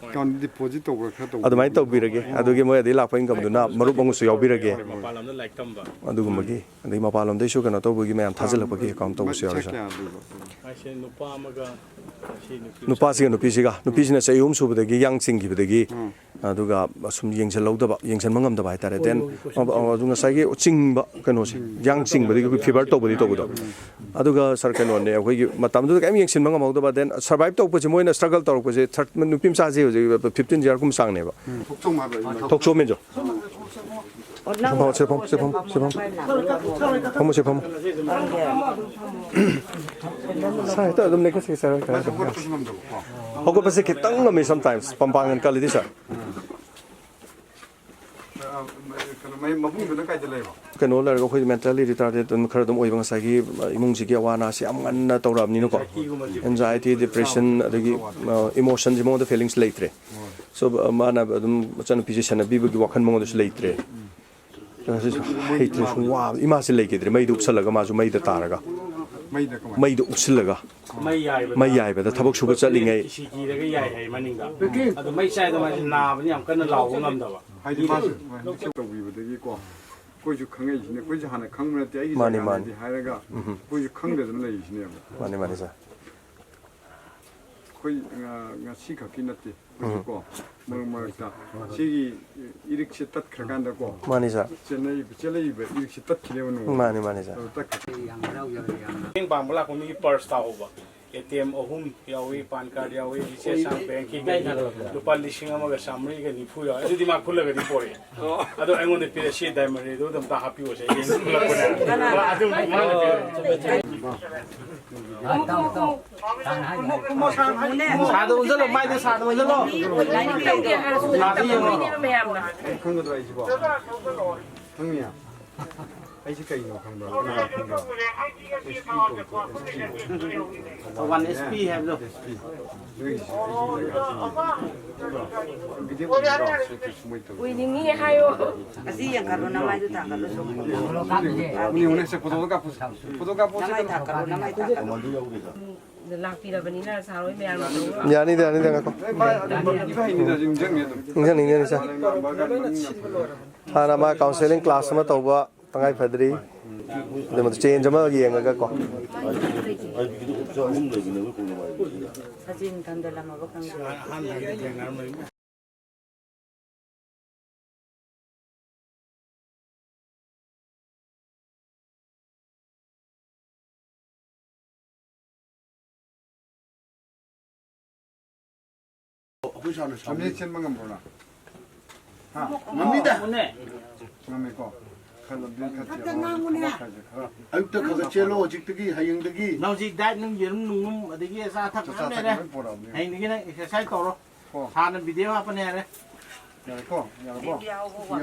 ꯑꯦꯀꯥꯎꯟ ꯗꯤꯄꯣꯖꯤꯠ ꯇꯧꯕ꯭ꯔꯥ ꯈꯔ ꯇꯧꯕ꯭ꯔꯥ꯫ ꯑꯗꯨꯃꯥꯏꯅ ꯇꯧꯕꯤꯔꯒꯦ꯫ ꯑꯗꯨꯒꯤ ꯃꯣꯏ ꯑꯗꯩ ꯂꯥꯛꯄ ꯏꯟꯀꯝꯗꯨꯅ ꯃꯔꯨꯞ ꯑꯃꯁꯨ ꯌꯥꯎꯕꯤꯔꯒꯦ꯫ ꯃꯄꯥꯟ ꯂꯝꯗ ꯂꯥꯏꯔꯤꯛ ꯇꯝꯕ꯫ ꯑꯗꯨꯒꯨꯝꯕꯒꯤ, ꯑꯗꯩ ꯃꯄꯥꯟ ꯂꯝꯗꯩꯁꯨ ꯀꯩꯅꯣ ꯇꯧꯕꯒꯤ ꯃꯌꯥꯝ ꯊꯥꯖꯤꯜꯂꯛꯄꯒꯤ ꯑꯦꯀꯥꯎꯟ ꯇꯧꯕꯁꯨ ꯌꯥꯎꯔꯦ, ꯁꯥꯔ꯫ ꯀꯌꯥ ꯑꯗꯨꯒ? ꯍꯥꯏꯁꯦ ꯅꯨꯄꯥ ꯑꯃꯒ ꯁꯤ ꯅꯨꯄꯤ ꯅꯨꯄꯥꯁꯤꯒ ꯅꯨꯄꯤꯁꯤꯒ, ꯅꯨꯄꯤꯁꯤꯅ ꯆꯍꯤ ꯑꯍꯨꯝ ꯁꯨꯕꯗꯒꯤ ꯌꯥꯡ ꯆꯤꯡꯈꯤꯕꯗꯒꯤ, ꯎꯝ꯫ ꯑꯗꯨꯒ ꯑꯁꯨꯝ ꯌꯦꯡꯁꯤꯜꯍꯧꯗꯕ, ꯌꯦꯡꯁꯤꯟꯕ ꯉꯝꯗꯕ ꯍꯥꯏꯇꯥꯔꯦ꯫ ꯍꯣꯏ, ꯗꯦꯟ, ꯍꯣꯏ, ꯍꯣꯏ, ꯑ, ꯑ, ꯑꯗꯨ ꯉꯁꯥꯏꯒꯤ ꯆꯤꯡꯕ ꯀꯩꯅꯣꯁꯦ, ꯎꯝ꯫ ꯌꯥꯡ ꯆꯤꯡꯕꯗꯒꯤ ꯑꯩꯈꯣꯏ ꯐꯤꯚꯔ ꯇꯧꯕꯗꯤ ꯇꯧꯕꯗꯣ꯫ ꯎꯝ꯫ ꯑꯗꯨꯒ ꯁꯥꯔ, ꯀꯩꯅꯣꯅꯦ, ꯑꯩꯈꯣꯏꯒꯤ ꯃꯇꯝꯗꯨꯗ ꯀꯔꯤꯝ ꯌꯦꯡꯁꯤꯟꯕ ꯉꯝꯍꯧꯗꯕ, ꯗꯦꯟ ꯁꯔꯚꯥꯏꯚ ꯇꯧꯔꯛꯄꯁꯦ, ꯃꯣꯏꯅ ꯁ꯭ꯇ꯭ꯔꯒꯜ ꯇꯧꯔꯛꯄꯁꯦ, ꯊꯥꯔ-, ꯅꯨꯄꯤ ꯃꯆꯥꯁꯦ ꯍꯧꯖꯤꯛ ꯐꯤꯐꯇꯤꯟ ꯌꯔꯒꯨꯝꯕ ꯆꯥꯡꯅꯦꯕ꯫ ꯎꯝ꯫ ꯊꯣꯛꯆꯣꯝ ꯍꯥꯏꯕ꯭ꯔꯥ? ꯊꯣꯛꯆꯣꯝ ꯃꯦꯟꯖꯣ꯫ ꯐꯝꯃꯣ, ꯁꯤ ꯐꯝꯃꯣ, ꯁꯤ ꯐꯝꯃꯣ, ꯁꯤ ꯐꯝꯃꯣ꯫ ꯐꯝꯃꯣ, ꯁꯤ ꯐꯝꯃꯣ꯫ ꯁꯥꯔ, ꯍꯦꯛꯇ ꯑꯗꯨꯝ ꯂꯦꯡꯈꯠꯁꯤ, ꯁꯥꯔ, ꯀꯩꯅꯣ ꯇꯧꯕ꯫ ꯍꯧꯒꯠꯄꯁꯦ ꯈꯤꯇꯪ ꯉꯝꯃꯤ sometimes, ꯄꯝꯄꯥꯡꯒꯟ ꯀꯜꯂꯤꯗꯤ, ꯁꯥꯔ꯫ ꯀꯩꯅꯣ, ꯃꯩ-, ꯃꯕꯨꯡꯗꯨꯅ ꯀꯥꯏꯗ ꯂꯩꯕ? ꯀꯩꯅꯣ ꯂꯩꯔꯒ ꯑꯩꯈꯣꯏ ꯃꯦꯟꯇꯦꯜꯂꯤ ꯔꯤꯇꯥꯔꯗꯦꯠ ꯑꯗꯨꯝ ꯈꯔ ꯑꯗꯨꯝ ꯑꯣꯏꯕ, ꯉꯁꯥꯏꯒꯤ, ꯑ, ꯏꯃꯨꯡꯁꯤꯒꯤ ꯑꯋꯥ ꯑꯅꯥꯁꯤ ꯌꯥꯝ ꯉꯟꯅ ꯇꯧꯔꯛꯑꯕꯅꯤꯅꯀꯣ꯫ ꯑꯦꯟꯖꯥꯏꯇꯤ, ꯗꯤꯄ꯭ꯔꯦꯁꯟ, ꯑꯗꯒꯤ, ꯑ, ꯏꯃꯣꯁꯟꯁꯦ ꯃꯉꯣꯟꯗ ꯐꯤꯂꯤꯡꯁ ꯂꯩꯇ꯭ꯔꯦ꯫ ꯁꯣ, ꯑ, ꯃꯥꯅ ꯑꯗꯨꯝ ꯃꯆꯥꯅꯨꯄꯤꯁꯦ ꯁꯦꯟꯅꯕꯤꯕꯒꯤ ꯋꯥꯈꯜ ꯃꯉꯣꯟꯗꯁꯨ ꯂꯩꯇ꯭ꯔꯦ꯫ ꯍꯩꯇ꯭ꯔꯦ, ꯁꯨꯝ ꯋꯥꯕ꯫ ꯏꯃꯥꯁꯦ ꯂꯩꯈꯤꯗ꯭ꯔꯦ, ꯃꯩꯗ ꯎꯞꯁꯜꯂꯒ ꯃꯥꯁꯨ ꯃꯩꯗ ꯇꯥꯔꯒ꯫ ꯃꯩꯗ ꯀꯃꯥꯏꯅ? ꯃꯩꯗ ꯎꯞꯁꯤꯜꯂꯒ ꯃꯩ ꯌꯥꯏꯕꯗ ꯃꯩ ꯌꯥꯏꯕꯗ ꯊꯕꯛ ꯁꯨꯕ ꯆꯠꯂꯤꯉꯩ꯫ ꯀꯤꯁꯤ ꯀꯤꯔꯒ ꯌꯥꯏ ꯍꯥꯏ ꯃꯅꯤꯡꯗ꯫ ꯑꯗꯣ ꯃꯩ ꯆꯥꯏꯗꯣ ꯃꯥꯁꯦ ꯅꯥꯕꯅꯤ, ꯌꯥꯝ ꯀꯟꯅ ꯂꯥꯎꯕ ꯉꯝꯗꯕ꯫ ꯍꯥꯏꯗꯤ ꯃꯥꯁꯨ ꯍꯧꯖꯤꯛ ꯇꯧꯕꯤꯕꯗꯒꯤꯀꯣ, ꯑꯩꯈꯣꯏꯁꯨ ꯈꯪꯉꯛꯏꯁꯤꯅꯦ꯫ ꯑꯩꯈꯣꯏꯁꯨ ꯍꯥꯟꯅ ꯈꯪꯕ ꯅꯠꯇꯦ, ꯑꯩꯒꯤ ꯃꯥꯅꯤ, ꯖꯒꯥꯅꯦꯗꯤ ꯃꯥꯅꯤ꯫ ꯍꯥꯏꯔꯒ ꯎꯝ꯫ ꯑꯩꯈꯣꯏꯁꯨ ꯈꯪꯗꯗꯅ ꯂꯩꯔꯤꯁꯤꯅꯦꯕ꯫ ꯃꯥꯅꯤ, ꯃꯥꯅꯤ, ꯁꯥꯔ꯫ ꯑꯩꯈꯣꯏ ꯉ-, ꯉꯁꯤ ꯈꯛꯀꯤ ꯅꯠꯇꯦ꯫ ꯎꯝ꯫ ꯑꯩꯈꯣꯏꯁꯨꯀꯣ, ꯃꯔꯛ ꯃꯔꯛꯇ ꯁꯤꯒꯤ ꯏꯔꯤꯛꯁꯦ ꯇꯠꯈ꯭ꯔꯀꯥꯟꯗꯀꯣ, ꯃꯥꯅꯤ, ꯁꯥꯔ꯫ ꯆꯦꯜꯂꯛꯏꯕ, ꯆꯦꯜꯂꯛꯏꯕ ꯏꯔꯤꯛꯁꯦ ꯇꯠꯈꯤꯅꯦꯕ ꯅꯣꯡꯃ꯫ ꯃꯥꯅꯤ, ꯃꯥꯅꯤ, ꯁꯥꯔ꯫ ꯑꯗꯨ ꯇꯠꯈ꯭ꯔ- ꯃꯇꯦꯡ ꯄꯥꯡꯕ ꯂꯥꯛꯄ ꯃꯤꯒꯤ ꯄꯔꯁ ꯇꯥꯍꯧꯕ꯫ ꯑꯦ ꯇꯤ ꯑꯦꯝ ꯑꯍꯨꯝ ꯌꯥꯎꯏ, ꯄꯥꯟ ꯀꯥꯔꯗ ꯌꯥꯎꯏ, ꯂꯤꯆꯦ ꯁꯥꯡ ꯕꯦꯡꯀꯤ ꯀꯩꯒꯤ ꯂꯨꯄꯥ ꯂꯤꯁꯤꯡ ꯑꯃꯒ ꯆꯥꯃꯔꯤꯒ ꯅꯤꯐꯨ ꯌꯥꯎꯏ꯫ ꯑꯗꯨꯗꯤ ꯃꯥ ꯈꯨꯜꯂꯒꯗꯤ ꯄꯣꯔꯛꯑꯦ꯫ ꯑꯗꯣ ꯑꯩꯉꯣꯟꯗ ꯄꯤꯔꯛꯑꯦ, "ꯁꯤ ꯗꯥꯏꯃꯟ ꯔꯦꯗꯣ ꯑꯝꯇ ꯍꯥꯞꯄꯤꯌꯣ", ꯁꯦ ꯑꯩ ꯈꯨꯜꯂꯛꯄꯅꯦ꯫ ꯑꯗꯨꯝ ꯃꯥꯅ ꯄꯤꯔꯛꯑꯦ꯫ ꯁꯥꯗ ꯎꯝꯖꯜꯂꯣ, ꯃꯥꯏꯗ ꯁꯥꯗ ꯎꯝꯖꯜꯂꯣ꯫ ꯁꯥꯗ ꯌꯦꯡꯉꯣ꯫ ꯈꯪꯒꯗ꯭ꯔꯣ ꯑꯩꯁꯤꯕꯣ? ꯈꯪꯅꯤꯌꯦ꯫ ꯑꯩꯁꯤ ꯀꯩꯅꯣ ꯈꯪꯕ꯭ꯔꯥ? ꯀꯅꯥ ꯈꯪꯕ꯭ꯔꯥ? ꯑꯦꯁ ꯄꯤ ꯀꯧꯕ꯭ꯔꯥ? S P. One S P ꯍꯥꯏꯕꯗꯣ꯫ S P. ꯅꯣꯏꯒꯤꯁꯤ ꯑꯩꯒꯤ ꯖꯒꯥꯁꯤꯅꯦ꯫ ꯈꯪꯕ꯭ꯔꯥ? ꯚꯤꯗꯤꯑꯣ ꯎꯕ꯭ꯔꯣ? ꯁꯤ ꯀꯩꯁꯨ ꯃꯣꯏ ꯇꯧꯔꯤ꯫ ꯎꯏꯅꯤꯡꯉꯤ ꯍꯥꯏꯌꯣ꯫ ꯑꯁꯤ ꯌꯦꯡꯈꯠꯂꯣ, ꯅꯃꯥꯏꯗꯨ ꯊꯥꯡꯒꯠꯂꯣ ꯁꯨꯝ꯫ ꯎꯅꯤ, ꯎꯅꯤ, ꯁꯦ, ꯐꯣꯇꯣꯗꯣ ꯀꯥꯞꯄꯨ꯫ ꯐꯣꯇꯣ ꯀꯥꯞꯄꯨ, ꯁꯦ, ꯅꯃꯥꯏ ꯀꯩꯅꯣ꯫ ꯊꯥꯡꯒꯠꯂꯣ, ꯅꯃꯥꯏ ꯊꯥꯡꯒꯠꯂꯣ꯫ ꯂꯥꯛꯄꯤꯔꯕꯅꯤꯅ ꯁꯥꯔ ꯍꯣꯏ ꯃꯌꯥꯝꯅ ꯇꯧꯔꯒ꯫ ꯌꯥꯅꯤꯗ, ꯌꯥꯅꯤꯗ, ꯉꯥꯏꯈꯣ꯫ ꯑꯦ, ꯃꯥ ꯑꯗꯨꯝ ꯏꯐ ꯍꯩꯅꯤꯗ, ꯅꯤꯡꯁꯤꯡꯅꯤ ꯑꯗꯨꯝ꯫ ꯅꯤꯡꯁꯤꯡꯅꯤ, ꯅꯤꯡꯁꯤꯡꯅꯤ, ꯁꯥꯔ꯫ ꯍꯥꯟꯅ ꯃꯥ counselling class ꯑꯃ ꯇꯧꯕ ꯇꯉꯥꯏ ꯐꯗ꯭ꯔꯤ꯫ ꯑꯗꯨ ꯃꯗꯨ change ꯑꯃ ꯌꯦꯡꯉꯒ ꯀꯣ꯫ ꯁꯆꯤꯟ ꯊꯝꯖꯤꯜꯂꯝꯃꯕ ꯈꯪꯗꯦ꯫ ꯑꯩꯈꯣꯏ ꯁꯥꯔꯅ ꯁꯥꯎꯅꯤ꯫ ꯂꯝꯖꯦꯜ ꯆꯦꯟꯕ ꯉꯝꯕ꯭ꯔꯣ ꯅꯪ? ꯍꯥ? ꯉꯝꯅꯤꯗ꯫ ꯉꯝꯃꯦꯀꯣ? ꯈꯔ ꯂꯝꯖꯦꯜ ꯈꯔ ꯆꯦꯜꯂꯣ꯫ ꯊꯕꯛ ꯍꯥꯏꯁꯦ ꯈꯔ ꯑꯌꯨꯛꯇ ꯈꯔ ꯈꯔ ꯆꯦꯜꯂꯣ ꯍꯧꯖꯤꯛꯇꯒꯤ, ꯍꯌꯦꯡꯗꯒꯤ꯫ ꯅꯪ ꯍꯧꯖꯤꯛ diet ꯅꯨꯡ, ꯌꯦꯔꯨꯝ ꯅꯨꯡ, ꯑꯗꯒꯤ ꯑꯆꯥ ꯑꯊꯛ ꯆꯥ ꯃꯌꯥꯝ ꯆꯥ ꯂꯩꯔꯦ꯫ ꯊꯛ ꯂꯣꯏ ꯄꯣꯔꯛꯑꯕꯅꯦ꯫ ꯍꯌꯦꯡꯗꯒꯤ ꯅꯪ exercise ꯇꯧꯔꯣ꯫ ꯀꯣ꯫ ꯁꯥꯔꯅ video ꯍꯥꯞꯄꯅꯦ ꯍꯥꯏꯔꯦ꯫ ꯌꯥꯔꯦꯀꯣ? ꯌꯥꯔꯕꯣ?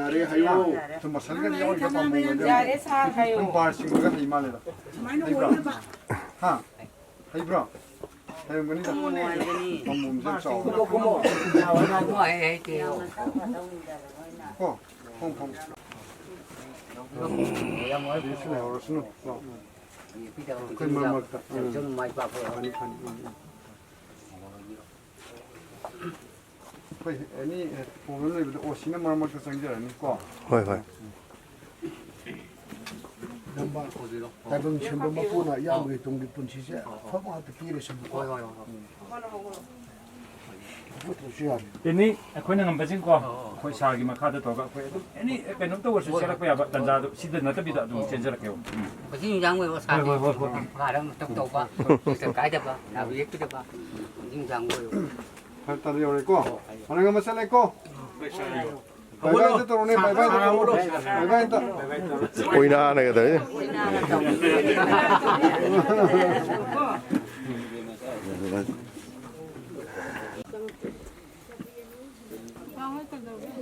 ꯌꯥꯔꯦ, ꯍꯥꯏꯌꯣ꯫ ꯁꯨꯝ muscle ꯒꯗꯤ ꯌꯥꯎꯔꯤꯕ ꯄꯥꯝꯕꯣꯝꯒꯗꯤ? ꯌꯥꯔꯦ, ꯁꯥꯔ, ꯍꯥꯏꯌꯣ꯫ ꯁꯨꯝ bar ꯆꯤꯡꯕꯒ ꯍꯩ ꯃꯥꯜꯂꯦꯗ꯫ ꯍꯩꯕ꯭ꯔꯣ? ꯍꯥ? ꯍꯩꯕ꯭ꯔꯣ? ꯍꯩꯔꯝꯒꯅꯤꯗ꯫ ꯅꯨꯡꯉꯥꯏꯒꯅꯤ꯫ ꯄꯥꯝꯕꯣꯝꯁꯦ ꯌꯥꯝ ꯆꯥꯎꯕ꯫ ꯀꯨꯝꯃꯣ, ꯀꯨꯝꯃꯣ꯫ ꯀꯣ? ꯐꯝ, ꯐꯝ꯫ ꯁꯤ ꯂꯩꯍꯧꯔꯁꯅꯨ꯫ ꯂꯥꯎ꯫ ꯑꯩꯈꯣꯏ ꯃꯔꯛ ꯃꯔꯛꯇ, ꯎꯝ꯫ ꯁꯨꯝ ꯃꯥꯏ ꯄꯥꯛꯄ ꯑꯣꯏꯔꯣ꯫ ꯐꯅꯤ, ꯐꯅꯤ, ꯎꯝ, ꯎꯝ꯫ ꯑꯩꯈꯣꯏ ꯑꯦꯅꯤ ꯄ꯭ꯔꯣꯕ꯭ꯂꯦꯝ ꯂꯩꯕꯗ ꯑꯣ ꯁꯤꯅ ꯃꯔꯛ ꯃꯔꯛꯇ ꯆꯪꯖꯔꯅꯤꯀꯣ꯫ ꯍꯣꯏ, ꯍꯣꯏ꯫ ꯇꯥꯏꯕꯪ ꯁꯦꯝꯕ ꯃꯄꯨꯅ ꯏꯌꯥꯝꯕꯒꯤ ꯇꯨꯡꯒꯤ ꯄꯨꯟꯁꯤꯁꯦ ꯑꯐꯕ ꯉꯥꯛꯇ ꯄꯤꯔꯁꯅꯨꯀꯣ꯫ ꯍꯣꯏ, ꯍꯣꯏ, ꯍꯣꯏ, ꯍꯣꯏ꯫ ꯎꯝ꯫ ꯐꯠꯇ꯭ꯔꯁꯨ ꯌꯥꯔꯦ꯫ ꯑꯦꯅꯤ ꯑꯩꯈꯣꯏꯅ ꯉꯝꯕꯁꯤꯡꯀꯣ, ꯑꯩꯈꯣꯏ ꯁꯥꯔꯒꯤ ꯃꯈꯥꯗ ꯇꯧꯔꯒ ꯑꯩꯈꯣꯏ ꯑꯗꯨꯝ ꯑꯦꯅꯤ ꯀꯩꯅꯣꯝꯇ ꯑꯣꯏꯔꯁꯨ ꯆꯦꯜꯂꯛꯄ ꯌꯥꯕ ꯇꯥꯟꯖꯥꯗꯣ ꯁꯤꯗ ꯅꯠꯇꯕꯤꯗ ꯑꯗꯨꯝ ꯆꯦꯟꯖꯔꯛꯀꯦꯕ꯫ ꯎꯝ꯫ ꯉꯁꯤ ꯅꯨꯃꯤꯗꯥꯡ ꯑꯣꯏꯔꯣ, ꯍꯣꯏ, ꯍꯣꯏ, ꯍꯣꯏ, ꯍꯣꯏ꯫ ꯁꯥꯔꯒꯤ ꯃꯈꯥꯗ ꯑꯃ ꯇꯧ ꯇꯧꯕ, ꯃꯇꯝ ꯀꯥꯏꯗꯕ, ꯅꯥꯕ ꯌꯦꯛꯄꯤꯗꯕ, ꯉꯁꯤ ꯅꯨꯃꯤꯗꯥꯡ ꯑꯣꯏꯔꯣ꯫ ꯐꯔꯦ, ꯇꯥꯗ ꯌꯧꯔꯦꯀꯣ? ꯃꯔꯛ ꯑꯃ ꯆꯠꯂꯦꯀꯣ? ꯕꯥꯏ ꯕꯥꯏ ꯑꯝꯇ ꯇꯧꯔꯣꯅꯦ, ꯕꯥꯏ ꯕꯥꯏ ꯑꯝꯇ ꯇꯧꯔꯣ꯫ ꯕꯥꯏ ꯕꯥꯏ ꯑꯝꯇ꯫ ꯑꯣꯏꯅꯥꯅꯒ ꯇꯧꯔꯤ꯫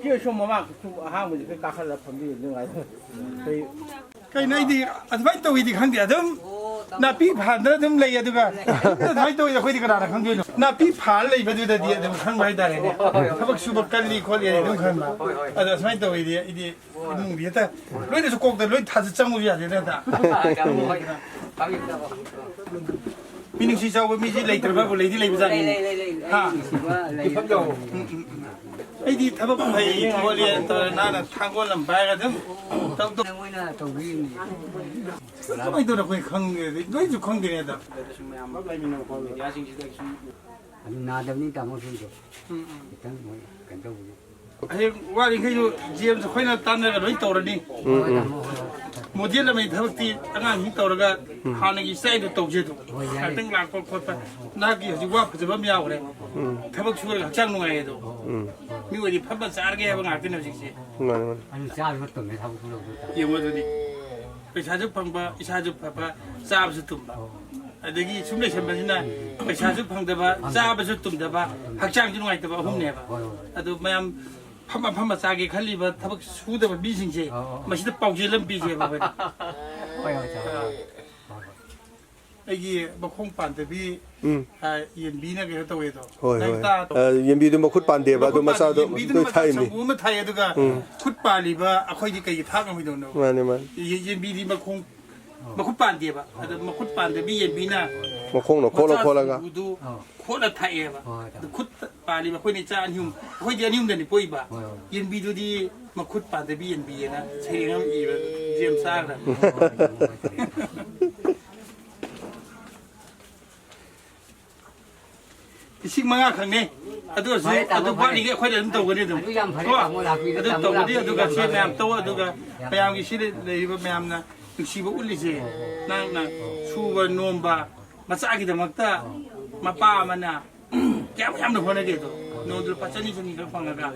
ꯁꯤ ꯁꯣꯝ ꯃꯃꯥꯡ ꯁꯨꯝ ꯑꯍꯥꯡꯕꯁꯦ ꯈꯔ ꯀꯥꯈꯠꯂ ꯐꯝꯕꯤꯌꯨ, ꯅꯨꯡꯉꯥꯏ꯫ ꯑꯩꯈꯣꯏ ꯀꯩꯅꯣ, ꯑꯩꯗꯤ ꯑꯗꯨꯃꯥꯏꯅ ꯇꯧꯋꯤꯗꯤ ꯈꯪꯗꯦ꯫ ꯑꯗꯨꯝ ꯅꯥꯄꯤ ꯐꯥꯟꯗꯅ ꯑꯗꯨꯝ ꯂꯩ, ꯑꯗꯨꯒ ꯑꯗꯨꯃꯥꯏꯅ ꯇꯧꯋꯤꯗꯤ ꯑꯩꯈꯣꯏꯗꯤ ꯀꯅꯥꯅ ꯈꯪꯗꯣꯏꯅꯣ? ꯅꯥꯄꯤ ꯐꯥꯜ ꯂꯩꯕꯗꯨꯗꯗꯤ ꯑꯗꯨꯝ ꯈꯪꯕ ꯍꯥꯏꯇꯥꯔꯦꯅꯦ꯫ ꯊꯕꯛ ꯁꯨꯕ ꯀꯜꯂꯤ ꯈꯣꯠꯂꯤ ꯑꯗꯨꯝ ꯈꯪꯕ꯫ ꯑꯗꯣ ꯑꯁꯨꯃꯥꯏꯅ ꯇꯧꯋꯤꯗꯤ ꯑꯩꯗꯤ ꯏꯃꯨꯡꯗꯤ ꯍꯦꯛꯇ ꯂꯣꯏꯅꯁꯨ ꯀꯣꯛꯇ ꯂꯣꯏ ꯊꯥꯖ ꯆꯪꯉꯨ ꯌꯥꯗꯦꯅ ꯍꯦꯛꯇ꯫ ꯃꯤꯅꯨꯡꯁꯤ ꯆꯥꯎꯕ ꯃꯤꯁꯤ ꯂꯩꯇ꯭ꯔꯕꯕꯨ ꯂꯩꯗꯤ ꯂꯩꯕꯖꯥꯠꯅꯤ꯫ ꯂꯩ, ꯂꯩ, ꯂꯩ, ꯂꯩ꯫ ꯍꯥ? ꯅꯨꯡꯁꯤꯕ ꯂꯩ꯫ ꯎꯝ, ꯎꯝ, ꯎꯝ꯫ ꯑꯩꯗꯤ ꯊꯕꯛ ꯐꯩ ꯈꯣꯠꯂꯤ ꯇꯧꯔꯦ, ꯅꯍꯥꯟꯅ ꯊꯥꯡꯒꯣꯜ ꯑꯃ ꯄꯥꯏꯔꯒ ꯑꯗꯨꯝ ꯇꯧ, ꯇꯧ꯫ ꯅꯪ ꯑꯣꯏꯅ ꯇꯧꯕꯤꯔꯤꯅꯤ꯫ ꯀꯃꯥꯏꯅ ꯇꯧꯅꯣ ꯑꯩꯈꯣꯏ ꯈꯪꯗꯦ, ꯂꯣꯏꯁꯨ ꯈꯪꯗꯦꯅꯦ ꯑꯗꯣ꯫ ꯁꯨꯝ ꯃꯌꯥꯝ ꯂꯩꯃꯤꯟꯅꯕ ꯃꯦꯗꯤꯌꯥꯁꯤꯡꯁꯤꯗ ꯁꯨꯝ ꯑꯗꯨ ꯅꯥꯗꯕꯅꯤꯗ ꯃꯣꯏꯁꯤꯡꯗꯣ꯫ ꯎꯝ, ꯎꯝ꯫ ꯈꯤꯇꯪ ꯃꯣꯏ ꯀꯩꯅꯣ ꯇꯧꯕꯅꯤ꯫ ꯍꯌꯦꯡ ꯋꯥꯠꯂꯤꯈꯩꯁꯨ ꯖꯤ ꯑꯦꯝꯁꯦ ꯑꯩꯈꯣꯏꯅ ꯇꯥꯟꯅꯔꯒ ꯂꯣꯏ ꯇꯧꯔꯅꯤ꯫ ꯎꯝ, ꯎꯝ꯫ ꯃꯣꯗꯦꯜ ꯑꯃꯒꯤ ꯊꯕꯛꯇꯤ ꯑꯉꯥꯡꯁꯤꯡ ꯇꯧꯔꯒ ꯎꯝ꯫ ꯍꯥꯟꯅꯒꯤ ꯏꯁꯇꯥꯏꯜꯗ ꯇꯧꯁꯦ ꯑꯗꯨꯝ꯫ ꯍꯣꯏ, ꯌꯥꯏ꯫ ꯉꯥꯛꯇꯪ ꯂꯥꯛꯄ ꯈꯣꯠꯄ꯫ ꯅꯍꯥꯛꯀꯤ ꯍꯧꯖꯤꯛ ꯋꯥ ꯐꯖꯕ ꯑꯃ ꯌꯥꯎꯈ꯭ꯔꯦ꯫ ꯎꯝ꯫ ꯊꯕꯛ ꯁꯨꯔꯒ ꯍꯛꯆꯥꯡ ꯅꯨꯡꯉꯥꯏꯌꯦ ꯑꯗꯣ꯫ ꯎꯝ꯫ ꯃꯤ ꯑꯣꯏꯗꯤ ꯐꯝꯕ ꯆꯥꯔꯒꯦ ꯍꯥꯏꯕ ꯉꯥꯛꯇꯅꯦ ꯍꯧꯖꯤꯛꯁꯦ꯫ ꯃꯥꯅꯤ, ꯃꯥꯅꯤ꯫ ꯑꯗꯨ ꯆꯥꯕ ꯇꯨꯝꯃꯦ ꯊꯕꯛ ꯁꯨꯔꯒ꯫ ꯌꯦꯡꯉꯣ ꯑꯗꯨꯗꯤ꯫ ꯄꯩꯁꯥꯁꯨ ꯐꯪꯕ, ꯏꯁꯥꯁꯨ ꯐꯕ, ꯆꯥꯕꯁꯨ ꯇꯨꯝꯕ꯫ ꯑꯣ꯫ ꯑꯗꯒꯤ ꯁꯨꯝ ꯂꯩꯁꯟꯕꯁꯤꯅ ꯄꯩꯁꯥꯁꯨ ꯐꯪꯗꯕ, ꯆꯥꯕꯁꯨ ꯇꯨꯝꯗꯕ, ꯍꯛꯆꯥꯡꯁꯨ ꯅꯨꯡꯉꯥꯏꯇꯕ ꯑꯍꯨꯝꯅꯦꯕ꯫ ꯍꯣꯏ, ꯍꯣꯏ, ꯍꯣꯏ꯫ ꯑꯗꯨ ꯃꯌꯥꯝ ꯐꯝ ꯑꯐꯝꯕ ꯆꯥꯒꯦ ꯈꯜꯂꯤꯕ, ꯊꯕꯛ ꯁꯨꯗꯕ ꯃꯤꯁꯤꯡꯁꯦ ꯑꯣ, ꯑꯣ, ꯑꯣ꯫ ꯃꯁꯤꯗ ꯄꯥꯎꯖꯦꯜ ꯑꯃ ꯄꯤꯒꯦꯕ ꯑꯩꯈꯣꯏꯅ꯫ ꯍꯣꯏ, ꯍꯣꯏ, ꯁꯥꯔ꯫ ꯑꯥ, ꯍꯣꯏ, ꯍꯣꯏ꯫ ꯑꯩꯒꯤ ꯃꯈꯣꯡ ꯄꯥꯟꯗꯕꯤ, ꯎꯝ꯫ ꯑꯥ, ꯌꯦꯟꯕꯤꯅ ꯀꯩꯅꯣ ꯇꯧꯋꯦ ꯑꯗꯣ꯫ ꯍꯣꯏ, ꯅꯪ ꯍꯣꯏ꯫ ꯇꯥ-, ꯑꯥ, ꯌꯦꯟꯕꯤꯗꯨ ꯃꯈꯨꯠ ꯄꯥꯟꯗꯦꯕ, ꯑꯗꯨ ꯃꯈꯨꯠ ꯄꯥꯟ-, ꯃꯆꯥꯗꯣ ꯌꯦꯟꯕꯤꯗꯨꯅ ꯂꯣꯏ ꯊꯥꯛꯏꯅꯤ꯫ ꯁꯪꯒꯣꯝ ꯑꯃ ꯊꯥꯛꯑꯦ, ꯑꯗꯨꯒ ꯎꯝ꯫ ꯈꯨꯠ ꯄꯥꯜꯂꯤꯕ ꯑꯩꯈꯣꯏꯗꯤ ꯀꯩꯒꯤ ꯊꯥꯛ ꯉꯝꯃꯣꯏꯗꯧꯅꯣ? ꯃꯥꯅꯦ, ꯃꯥꯅꯦ꯫ ꯌꯦ-, ꯌꯦꯟꯕꯤꯗꯤ ꯃꯈꯣꯡ ꯃꯈꯨꯠ ꯄꯥꯟꯗꯦꯕ꯫ ꯑꯗ ꯃꯈꯨꯠ ꯄꯥꯟꯗꯕꯤ ꯌꯦꯟꯕꯤꯅ ꯃꯈꯣꯡꯅ ꯈꯣꯠꯂ ꯃꯆꯥ ꯈꯣꯠꯂꯒ꯫ ꯁꯨꯗꯨ ꯑꯧ꯫ ꯈꯣꯠꯂ ꯊꯥꯛꯑꯦꯕ꯫ ꯍꯣꯏ, ꯍꯣꯏ꯫ ꯑꯗꯨ ꯈꯨꯠ ꯄꯥꯜꯂꯤꯕ ꯑꯩꯈꯣꯏꯅ ꯏꯆꯥ ꯑꯅꯤ ꯑꯍꯨꯝ, ꯑꯩꯈꯣꯏꯗꯤ ꯑꯅꯤ ꯑꯍꯨꯝꯗꯅꯤ ꯄꯣꯛꯏꯕ꯫ ꯍꯣꯏ, ꯍꯣꯏ꯫ ꯌꯦꯟꯕꯤꯗꯨꯗꯤ ꯃꯈꯨꯠ ꯄꯥꯟꯗꯕꯤ ꯌꯦꯟꯕꯤꯑꯅ ꯁꯩꯔꯦꯡ ꯑꯃ ꯏꯕ ꯖꯦꯝꯁ ꯆꯥꯈ꯭ꯔꯕꯅꯤ꯫ ꯍꯣꯏ, ꯍꯣꯏ, ꯍꯣꯏ, ꯍꯣꯏ꯫ ꯂꯤꯁꯤꯡ ꯃꯉꯥ ꯈꯛꯅꯦ꯫ ꯑꯗꯨ ꯑꯣꯏꯔꯁꯨ ꯐꯔꯦ, ꯇꯥꯃꯣ, ꯑꯗꯨ ꯐꯔꯦ꯫ ꯋꯥꯠꯂꯤꯉꯩ ꯑꯩꯈꯣꯏꯗ ꯑꯗꯨꯝ ꯇꯧꯒꯅꯤ ꯑꯗꯨꯝ꯫ ꯑꯗꯨ ꯌꯥꯝ ꯐꯔꯦ, ꯀꯣ? ꯇꯥꯃꯣ ꯂꯥꯛꯄꯤꯔꯦ, ꯑꯗꯨ ꯇꯥꯃꯣ ꯇꯧꯒꯅꯤ, ꯂꯥꯛꯄꯤꯔꯦ, ꯑꯗꯨꯒ ꯌꯥꯝ ꯆꯦ ꯐꯔꯦ꯫ ꯃꯌꯥꯝ ꯇꯧ, ꯑꯗꯨꯒ ꯌꯥꯝ ꯐꯔꯦ꯫ ꯃꯌꯥꯝꯒꯤ ꯁꯤꯗ ꯂꯩꯔꯤꯕ ꯃꯌꯥꯝꯅ ꯅꯨꯡꯁꯤꯕ ꯎꯠꯂꯤꯁꯦ꯫ ꯑꯣ, ꯑꯣ꯫ ꯅꯪꯅ ꯑꯣ꯫ ꯁꯨꯕ ꯅꯣꯝꯕ ꯃꯆꯥꯒꯤꯗꯃꯛꯇ ꯑꯣ꯫ ꯃꯄꯥ ꯑꯃꯅ ꯀꯌꯥꯝ ꯌꯥꯝꯅ ꯍꯣꯠꯅꯒꯦꯗꯣ꯫ ꯅꯣꯡꯃꯗ ꯂꯨꯄꯥ ꯆꯅꯤ, ꯆꯅꯤ ꯈꯛ ꯐꯪꯉꯒ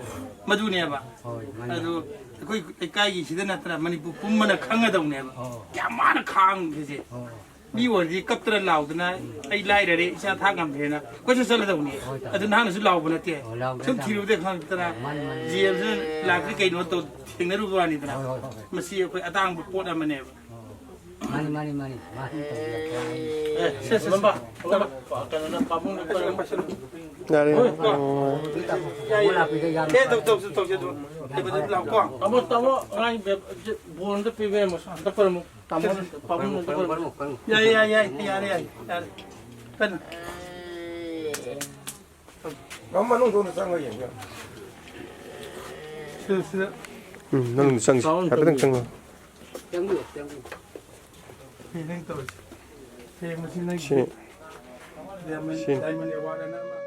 ꯃꯗꯨꯅꯦꯕ꯫ ꯍꯣꯏ, ꯃꯥꯅꯤ꯫ ꯑꯗꯨ ꯑꯩꯈꯣꯏ ꯂꯩꯀꯥꯏꯒꯤ ꯁꯤꯗ ꯅꯠꯇꯅ ꯃꯅꯤꯄꯨꯔ ꯄꯨꯝꯕꯅ ꯈꯪꯒꯗꯧꯅꯦꯕ꯫ ꯑꯣ꯫ ꯀꯌꯥꯝ ꯋꯥꯅ ꯈꯥꯡꯒꯦꯁꯦ꯫ ꯑꯣ꯫ ꯃꯤ ꯑꯣꯏꯔꯗꯤ ꯀꯞꯇꯅ ꯂꯥꯎꯗꯅ, "ꯑꯩ ꯂꯥꯏꯔꯔꯦ, ꯏꯆꯥ ꯊꯥꯛ ꯉꯝꯗ꯭ꯔꯦꯅ" ꯀꯣꯏꯆꯠ ꯆꯠꯂꯗꯧꯅꯤ꯫ ꯍꯣꯏ, ꯇꯥꯃꯣ꯫ ꯑꯗꯨ ꯅꯍꯥꯟꯅꯁꯨ ꯂꯥꯎꯕ ꯅꯠꯇꯦ꯫ ꯍꯣꯏ, ꯂꯥꯎꯗꯦ, ꯁꯨꯝ ꯇꯥꯃꯣ꯫ ꯊꯤꯔꯨꯕꯗ ꯈꯪꯉꯛꯇꯅ ꯍꯣꯏ, ꯃꯥꯅꯤ, ꯃꯥꯅꯤ꯫ ꯖꯤ ꯑꯦꯝꯁꯤꯅ ꯂꯥꯛꯇ꯭ꯔꯤ ꯀꯩꯅꯣ ꯇꯧ ꯊꯦꯡꯅꯔꯨꯕ ꯋꯥꯅꯤꯗꯅ꯫ ꯍꯣꯏ, ꯍꯣꯏ, ꯍꯣꯏ꯫ ꯃꯁꯤ ꯑꯩꯈꯣꯏ ꯑꯇꯥꯡꯕ ꯄꯣꯠ ꯑꯃꯅꯦꯕ꯫ ꯃꯥꯅꯤ, ꯃꯥꯅꯤ, ꯃꯥꯅꯤ꯫ ꯃꯥꯅꯤ, ꯇꯧꯕꯤꯔꯛꯀꯦ꯫ ꯑꯦ, ꯁꯦ, ꯁꯦ, ꯁꯦ꯫ ꯀꯩꯅꯣꯅ ꯄꯥꯕꯨꯡꯅ ꯀꯩꯅꯣ ꯄꯥꯏꯁꯜꯂꯨ꯫ ꯌꯥꯔꯦ꯫ ꯍꯣꯏ, ꯍꯣꯏ꯫ ꯌꯥꯏ, ꯌꯥꯏ꯫ ꯑꯦ, ꯇꯧ, ꯇꯧꯁꯤ, ꯇꯧꯁꯤ, ꯑꯗꯨ꯫ ꯌꯥꯝ ꯐꯔꯦ꯫ ꯂꯥꯛꯑꯣꯀꯣ꯫ ꯇꯥꯃꯣ, ꯇꯥꯃꯣ, ꯑꯉꯥꯡꯒꯤ ꯕꯦꯒ-, ꯕꯣꯜ ꯑꯝꯇ ꯄꯤꯕꯤꯔꯝꯃꯣ꯫ ꯑꯝꯇ ꯄꯨꯔꯝꯃꯣ꯫ ꯇꯥꯃꯣ, ꯄꯥꯕꯨꯡ ꯑꯝꯇ ꯄꯨꯔꯝꯃꯣ꯫ ꯌꯥꯏ, ꯌꯥꯏ, ꯌꯥꯏ, ꯌꯥꯔꯦ, ꯌꯥꯔꯦ, ꯌꯥꯔꯦ꯫ ꯀꯟꯅ꯫ ꯃꯅꯨꯡ ꯊꯣꯛꯅ ꯆꯪꯉ ꯌꯦꯡꯒꯦ꯫ ꯁꯤꯗ, ꯁꯤꯗ꯫ ꯎꯝ, ꯃꯅꯨꯡꯗ ꯆꯪꯁꯤ꯫ ꯍꯥꯏꯐꯦꯠꯇꯪ ꯆꯪꯉꯣ꯫ ꯆꯪꯕꯤꯌꯨ, ꯆꯪꯕꯤꯌꯨ꯫ ꯁꯤ ꯅꯪ ꯇꯧꯔꯤꯁꯦ꯫ ꯁꯤ ꯃꯁꯤ ꯅꯪ ꯁꯤ꯫ ꯗꯥꯏꯃꯟ, ꯁꯤ꯫ ꯗꯥꯏꯃꯟ ꯑꯦꯋꯥꯔꯗ ꯑꯅ ꯑꯃ꯫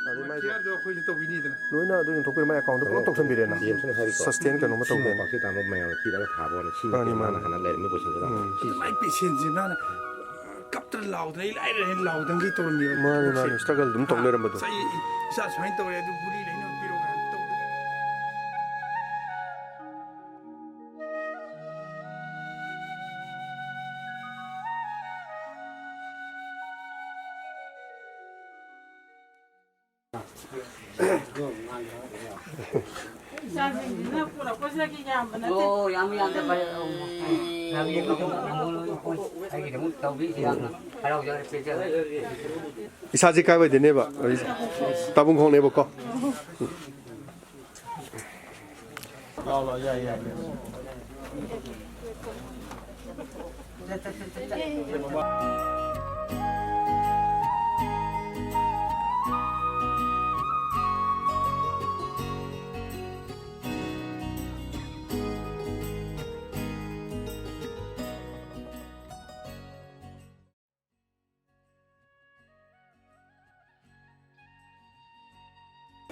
ꯑꯗꯩ ꯃꯥꯏꯗꯣ ꯃꯥꯏꯗꯣ ꯑꯩꯈꯣꯏꯁꯨ ꯇꯧꯕꯤꯅꯤꯗꯅ꯫ ꯂꯣꯏꯅ ꯑꯗꯨ ꯌꯣꯟꯊꯣꯛꯄꯤꯔ ꯃꯥꯏ ꯑꯦꯀꯥꯎꯟꯗ ꯄꯨꯂꯞ ꯇꯧꯁꯟꯕꯤꯔꯦꯅ꯫ ꯗꯤ ꯑꯦꯝꯁꯤꯅ ꯍꯥꯏꯔꯤꯀꯣ꯫ ꯁꯁꯇꯦꯟ ꯀꯩꯅꯣꯝꯃ ꯁꯤ ꯇꯧꯒꯦꯅ꯫ ꯃꯣꯝꯄꯥꯛꯁꯦ ꯇꯥꯃꯣ ꯃꯌꯥꯝꯅ ꯄꯤꯔꯒ ꯊꯥꯕ ꯋꯥꯅꯤ꯫ ꯁꯤ ꯃꯥꯅꯤ, ꯅꯠꯇꯦ ꯃꯥꯅ ꯃꯥꯅꯤ꯫ ꯍꯥꯟꯅ ꯂꯩꯔꯝꯃꯤ ꯄꯣꯠꯁꯤꯡꯁꯦ ꯇꯥꯃꯣ꯫ ꯎꯝ꯫ ꯁꯤ ꯃꯥꯏ ꯄꯦꯁꯦꯟꯁꯤ ꯃꯥꯅ ꯀꯞꯇꯅ ꯂꯥꯎꯗꯅ ꯑꯩ ꯂꯥꯏꯔꯔꯦꯅ ꯂꯥꯎꯗꯪꯒꯤ ꯇꯧꯔꯝꯃꯤꯕ ꯃꯥꯅꯦ, ꯊꯕꯛꯁꯦ꯫ ꯃꯥꯅꯦ, struggle ꯑꯗꯨꯝ ꯇꯧ ꯂꯩꯔꯝꯕꯗꯣ꯫ ꯑꯁ, ꯑꯩ ꯏꯆꯥ ꯁꯨꯃꯥꯏꯅ ꯇꯧꯔꯦ, ꯑꯗꯨ ꯒꯨꯂꯤ ꯂꯩꯅꯕ ꯄꯤꯔꯛꯑꯣ ꯀꯥꯏꯅ ꯇꯧꯗꯅ꯫ ꯏꯆꯥꯁꯤꯡꯁꯤꯅ ꯄꯨꯔꯛꯄꯁꯤꯗꯒꯤ ꯌꯥꯝꯕ ꯅꯠꯇꯦ꯫ ꯑꯣ, ꯌꯥꯝ ꯌꯥꯝꯅ ꯐꯔꯦ꯫ ꯑꯣ, ꯌꯥꯝ ꯌꯥꯝꯅ ꯐꯔꯦ꯫ ꯑꯩꯒꯤꯗꯃꯛ ꯇꯧꯕꯤꯔꯤꯁꯤ ꯌꯥꯝꯅ ꯍꯔꯥꯎꯖꯔꯦ, ꯄꯦꯟꯖꯔꯦ꯫ ꯏꯁꯥꯁꯦ ꯀꯥꯏꯋꯥꯏꯗꯩꯅꯦꯕ? ꯇꯥꯕꯨꯡꯈꯣꯡꯅꯦꯕꯀꯣ꯫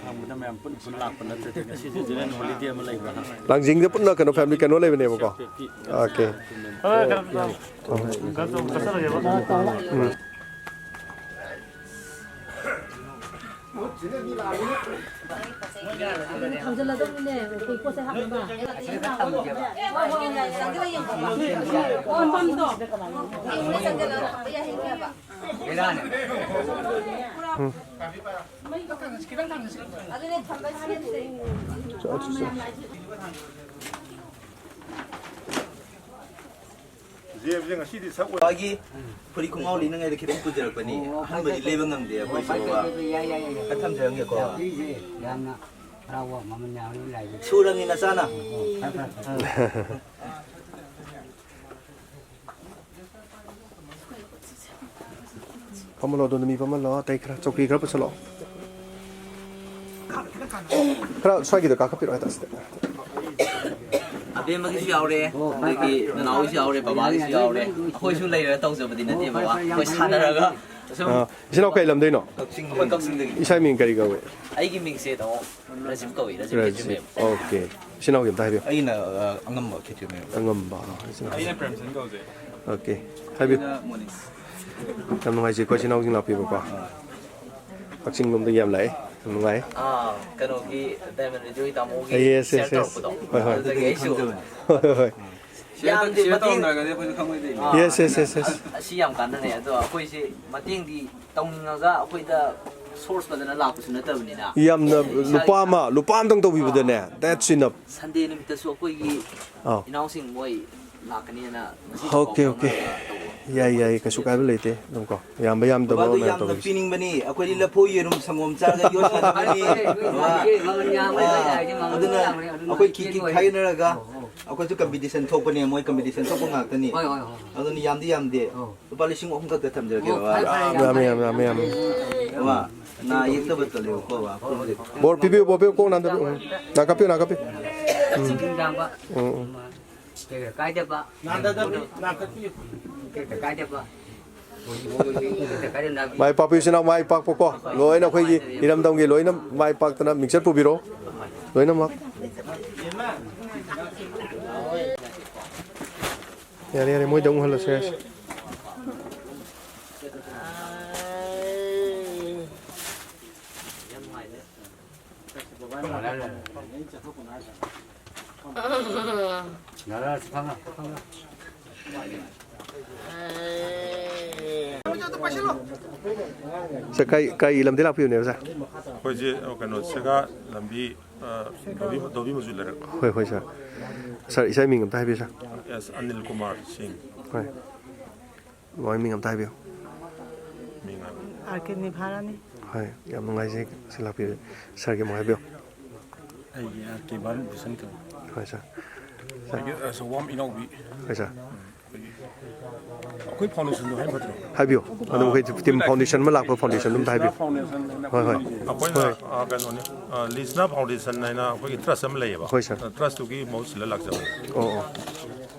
ꯍꯪꯕꯗ ꯃꯌꯥꯝ ꯄꯨꯟꯅ ꯄꯨꯟꯅ ꯂꯥꯛꯄ ꯅꯠꯇ꯭ꯔꯗꯤ ꯉꯁꯤꯁꯦ general holiday ꯑꯃ ꯂꯩꯕ꯭ꯔꯥ? ꯂꯥꯡꯖꯤꯡꯗ ꯄꯨꯟꯅ ꯀꯩꯅꯣ, family ꯀꯩꯅꯣ ꯂꯩꯕꯅꯦꯕꯀꯣ꯫ Okay. ꯎꯝ꯫ ꯊꯝꯖꯤꯜꯂꯗꯧꯅꯤꯅꯦ, ꯑꯩꯈꯣꯏ ꯄꯣꯠ ꯆꯩ ꯍꯥꯞꯅꯕ꯫ ꯐꯝꯐꯝꯗꯣ꯫ ꯎꯝ꯫ ꯃꯥꯒꯤ ꯐꯨꯔꯤꯠ ꯈꯣꯡꯒ꯭ꯔꯥꯎ ꯂꯤꯅꯉꯥꯏꯗ ꯈꯤꯇꯪ ꯄꯨꯖꯔꯛꯄꯅꯤ꯫ ꯑꯍꯟꯕꯗꯤ ꯂꯩꯕ ꯉꯝꯗꯦ ꯑꯩꯈꯣꯏꯁꯨ, ꯕꯕꯥ꯫ ꯌꯥꯏ, ꯌꯥꯏ, ꯌꯥꯏ꯫ ꯈꯔ ꯊꯝꯖꯔꯝꯒꯦꯀꯣ꯫ ꯌꯥꯝꯅ ꯍꯔꯥꯎꯕ ꯃꯃꯜ ꯌꯥꯝꯕ ꯂꯥꯏꯕꯛ꯫ ꯁꯨꯔꯕꯅꯤ ꯅꯆꯥꯅ꯫ ꯐꯔꯦ, ꯐꯔꯦ, ꯐꯔꯦ꯫ ꯐꯝꯍꯜꯂꯣ, ꯑꯗꯣ ꯃꯤ ꯐꯝꯍꯜꯂꯣ꯫ ꯑꯇꯩ ꯈꯔ ꯆꯧꯀ꯭ꯔꯤ ꯈꯔ ꯄꯨꯁꯜꯂꯣ꯫ ꯈꯔ ꯁ꯭ꯋꯥꯏꯒꯤꯗꯣ ꯀꯥꯈꯠꯄꯤꯔꯛꯑꯣ ꯍꯦꯛꯇ ꯁꯤꯗ꯫ ꯑꯕꯦꯝꯃꯒꯤꯁꯨ ꯌꯥꯎꯔꯦ, ꯑꯗꯒꯤ ꯅꯅꯥꯎꯒꯤꯁꯨ ꯌꯥꯎꯔꯦ, ꯕꯕꯥꯒꯤꯁꯨ ꯌꯥꯎꯔꯦ꯫ ꯑꯩꯈꯣꯏꯁꯨ ꯂꯩꯔꯒ ꯇꯧꯖꯕꯗꯤ ꯅꯠꯇꯦ, ꯕꯕꯥ꯫ ꯑꯩꯈꯣꯏ ꯁꯥꯟꯅꯔꯒ ꯁꯨꯝ꯫ ꯑꯥ, ꯏꯆꯤꯟ ꯏꯅꯥꯎ ꯀꯩ ꯂꯝꯗꯩꯅꯣ? ꯀꯛꯆꯤꯡ, ꯑꯩꯈꯣꯏ ꯀꯛꯆꯤꯡꯗꯒꯤ꯫ ꯏꯁꯥ ꯃꯤꯡ ꯀꯔꯤ ꯀꯧꯏ? ꯑꯩꯒꯤ ꯃꯤꯡꯁꯦ ꯇꯥꯃꯣ ꯔꯥꯖꯤꯕ ꯀꯧꯏ, ꯔꯥꯖꯤꯕ ꯔꯥꯖꯤꯕ꯫ ꯈꯦꯇ꯭ꯔꯤꯃꯌꯨꯝ꯫ Okay꯫ ꯏꯆꯤꯟ ꯏꯅꯥꯎꯒꯤ ꯑꯝꯇ ꯍꯥꯏꯕꯤꯌꯨ꯫ ꯑꯩꯅ, ꯑ, ꯑꯉꯝꯕ ꯈꯦꯇ꯭ꯔꯤꯃꯌꯨꯝ꯫ ꯑꯉꯝꯕ, ꯏꯆꯤꯟ ꯏꯅꯥꯎ꯫ ꯑꯩꯅ ꯄ꯭ꯔꯦꯝꯆꯟ ꯀꯧꯖꯩ꯫ Okay꯫ ꯍꯥꯏꯕꯤꯌꯨ꯫ ꯑꯩꯅ ꯃꯣꯅꯤꯁ꯫ ꯌꯥꯝ ꯅꯨꯡꯉꯥꯏꯖꯩꯀꯣ, ꯏꯆꯤꯟ ꯏꯅꯥꯎꯁꯤꯡ ꯂꯥꯛꯄꯤꯕꯀꯣ꯫ ꯀꯛꯆꯤꯡ ꯂꯣꯝꯗꯒꯤ ꯌꯥꯝ ꯂꯥꯛꯑꯦ꯫ ꯌꯥꯝ ꯅꯨꯡꯉꯥꯏ꯫ ꯑꯥ, ꯀꯩꯅꯣꯒꯤ Diamond Radio ꯒꯤ ꯇꯥꯃꯣꯒꯤ Yes, yes, share yes. ꯇꯧꯔꯛꯄꯗꯣ꯫ ꯍꯣꯏ, ꯍꯣꯏ꯫ ꯑꯗꯨꯗꯒꯤ ꯑꯩꯁꯨ ꯍꯣꯏ, ꯍꯣꯏ, ꯍꯣꯏ꯫ ꯌꯥꯝꯗꯤ share ꯃꯇꯦꯡ ꯇꯧꯔꯝꯗ꯭ꯔꯒꯗꯤ ꯑꯩꯈꯣꯏꯁꯨ ꯈꯪꯉꯣꯏꯗꯣꯏꯅꯤ꯫ ꯑꯥ, Yes, yes, yes, yes. ꯑꯁꯤ ꯌꯥꯝ ꯀꯥꯟꯅꯔꯦ꯫ ꯑꯗꯣ ꯑꯩꯈꯣꯏꯁꯦ ꯃꯇꯦꯡꯗꯤ ꯇꯧꯅꯤꯡꯉꯒ ꯑꯩꯈꯣꯏꯗ source ꯐꯖꯅ ꯂꯥꯛꯄꯁꯨ ꯅꯠꯇꯕꯅꯤꯅ꯫ ꯌꯥꯝꯅ ꯏꯁꯥꯒꯤ ꯂꯨꯄꯥ ꯑꯃ, ꯂꯨꯄꯥ ꯑꯃꯇꯪ ꯇꯧꯕꯤꯕꯗꯅꯦ, that's enough꯫ Sunday ꯅꯨꯃꯤꯠꯇꯁꯨ ꯑꯩꯈꯣꯏꯒꯤ ꯑꯥꯎ꯫ ꯏꯅꯥꯎꯁꯤꯡ ꯃꯣꯏ ꯂꯥꯛꯀꯅꯤꯅ ꯉꯁꯤ ꯊꯧꯔꯥꯡ OK, OK꯫ ꯇꯧꯅꯔꯒ ꯇꯧꯕ꯫ ꯌꯥꯏ, ꯌꯥꯏ, ꯀꯩꯁꯨ ꯀꯥꯏꯕ ꯂꯩꯇꯦ꯫ ꯑꯗꯨꯝ ꯀꯣ, ꯌꯥꯝꯕ ꯌꯥꯝꯗꯕ ꯕꯕꯥꯗꯣ ꯃꯌꯥꯝ ꯌꯥꯝꯅ ꯇꯧꯔꯁꯤ꯫ ꯄꯤꯅꯤꯡꯕꯅꯤ꯫ ꯑꯩꯈꯣꯏꯗꯤ ꯂꯐꯨ ꯌꯦꯔꯨꯝ ꯁꯪꯒꯣꯝ ꯆꯥꯔꯒ ꯌꯣꯠ ꯁꯥꯟꯅꯕꯅꯤ꯫ ꯃꯃꯜ ꯌꯥꯝꯃꯦ, ꯃꯃꯜ ꯌꯥꯝꯃꯦ, ꯑꯥ, ꯃꯃꯜ ꯌꯥꯝꯃꯦ, ꯑꯗꯨꯅ ꯃꯃꯜ ꯌꯥꯝꯃꯦ꯫ ꯑꯩꯈꯣꯏ ꯀꯤꯛ ꯀꯤꯛ ꯈꯥꯏꯅꯔꯒ ꯑꯩꯈꯣꯏꯁꯨ competition ꯊꯣꯛꯄꯅꯦ, ꯃꯣꯏ competition ꯊꯣꯛꯄ ꯉꯥꯛꯇꯅꯤ꯫ ꯍꯣꯏ, ꯍꯣꯏ, ꯍꯣꯏ꯫ ꯑꯗꯨꯅ ꯌꯥꯝꯗꯤ ꯌꯥꯝꯗꯦ꯫ ꯑꯧ꯫ ꯂꯨꯄꯥ ꯂꯤꯁꯤꯡ ꯑꯍꯨꯝ ꯈꯛꯇ ꯊꯝꯖꯔꯒꯦ, ꯑꯣ, ꯕꯕꯥ꯫ ꯐꯔꯦ, ꯐꯔꯦ, ꯌꯥꯝ ꯌꯥꯝꯃꯦ, ꯐꯔꯦ꯫ ꯌꯥꯝꯃꯦ, ꯌꯥꯝꯃꯦ꯫ ꯕꯕꯥ, ꯅꯥ ꯌꯦꯛꯇꯕ ꯇꯧꯔꯦꯕꯀꯣ, ꯕꯕꯥ꯫ ꯕꯣꯔ ꯄꯤꯕꯤꯌꯨ, ꯕꯣꯔ ꯄꯤꯕꯤꯌꯨ, ꯀꯣꯛ ꯅꯥꯟꯗꯕꯤꯌꯨ꯫ ꯎꯝ꯫ ꯅꯥ ꯀꯥꯞꯄꯤꯌꯨ, ꯅꯥ ꯀꯥꯞꯄꯤꯌꯨ꯫ ꯎꯝ꯫ ꯆꯤꯡꯈꯤꯡ ꯖꯥꯡꯕ꯫ ꯎꯝ, ꯎꯝ꯫ ꯀꯥꯏꯗꯕ꯫ ꯅꯥꯟꯗꯕꯤ, ꯅꯥ ꯀꯥꯞꯄꯤꯌꯨ꯫ ꯀꯥꯏꯗꯕ꯫ ꯃꯥꯏ ꯄꯥꯛꯄꯤꯌꯨ, ꯏꯆꯤꯟ ꯏꯅꯥꯎ, ꯃꯥꯏ ꯄꯥꯛꯄꯀꯣ꯫ ꯂꯣꯏꯅ ꯑꯩꯈꯣꯏꯒꯤ ꯏꯔꯝꯗꯝꯒꯤ ꯂꯣꯏꯅ ꯃꯥꯏ ꯄꯥꯛꯇꯅ ꯃꯤꯡꯆꯠ ꯄꯨꯕꯤꯔꯣ꯫ ꯂꯣꯏꯅꯃꯛ꯫ ꯌꯥꯔꯦ, ꯌꯥꯔꯦ, ꯃꯣꯏꯗ ꯑꯃꯨꯛ ꯍꯜꯂꯁꯦ ꯍꯥꯏꯁꯦ꯫ Sir, ꯀꯥꯏ, ꯀꯥꯏ ꯂꯝꯗꯩ ꯂꯥꯛꯄꯤꯕꯅꯦꯕ, sir? ꯑꯩꯈꯣꯏꯁꯦ, ꯑ, ꯀꯩꯅꯣ, ꯁꯦꯒꯥ ꯂꯝꯕꯤ, ꯑ, ꯙꯣꯕꯤ, ꯙꯣꯕꯤ ꯃꯆꯨ ꯂꯩꯔꯛ꯫ ꯍꯣꯏ, ꯍꯣꯏ, sir꯫ Sir, ꯏꯁꯥꯒꯤ ꯃꯤꯡ ꯑꯝꯇ ꯍꯥꯏꯕꯤꯌꯨ, sir꯫ ꯑꯦꯁ ꯑꯅꯤꯜ ꯀꯨꯃꯥꯔ ꯁꯤꯡ꯫ ꯍꯣꯏ꯫ ꯃꯃꯥꯏ ꯃꯤꯡ ꯑꯝꯇ ꯍꯥꯏꯕꯤꯌꯨ꯫ ꯃꯤꯡ ꯍꯥꯏꯕ꯫ ꯑꯥꯔ ꯀꯦ ꯅꯤꯚꯥꯔꯥꯅꯤ꯫ ꯍꯣꯏ, ꯌꯥꯝ ꯅꯨꯡꯉꯥꯏꯖꯩ ꯁꯤ ꯂꯥꯛꯄꯤꯕꯗ꯫ Sirꯒꯤ ꯑꯃꯨꯛ ꯍꯥꯏꯕꯤꯌꯨ꯫ ꯑꯩꯒꯤ ꯑꯥꯔ ꯀꯦ ꯚꯥꯔꯠ ꯚꯨꯁꯟ ꯀꯧꯏ꯫ ꯍꯣꯏ, sir꯫ Sir꯫ ꯑꯩꯒꯤ, ꯑ, ꯁꯒꯣꯝ ꯏꯅꯥꯎꯕꯤ꯫ ꯍꯣꯏ, sir꯫ ꯑꯩꯈꯣꯏꯒꯤ, ꯑꯩꯈꯣꯏ foundationꯗꯣ ꯍꯥꯏ ꯐꯠꯇ꯭ꯔꯣ? ꯍꯥꯏꯕꯤꯌꯨ꯫ ꯑꯗꯨꯝ ꯑꯩꯈꯣꯏ team foundation ꯑꯃ ꯂꯥꯛꯄ foundation ꯑꯗꯨꯝ ꯍꯥꯏꯕꯤꯌꯨ꯫ Foundation ꯍꯥꯏꯅ ꯍꯣꯏ, ꯍꯣꯏ꯫ ꯑꯩꯈꯣꯏꯅ, ꯍꯣꯏ꯫ ꯑ, ꯀꯩꯅꯣꯅꯤ, ꯑ, ꯂꯤꯁꯅꯥ foundation ꯍꯥꯏꯅ ꯑꯩꯈꯣꯏꯒꯤ trust ꯑꯃ ꯂꯩꯌꯦꯕ꯫ ꯍꯣꯏ, sir꯫ ꯑ, trustꯇꯨꯒꯤ ꯃꯍꯨꯠ ꯁꯤꯜꯂ ꯂꯥꯛꯆꯕꯅꯤ꯫ ꯑꯣ, ꯑꯣ꯫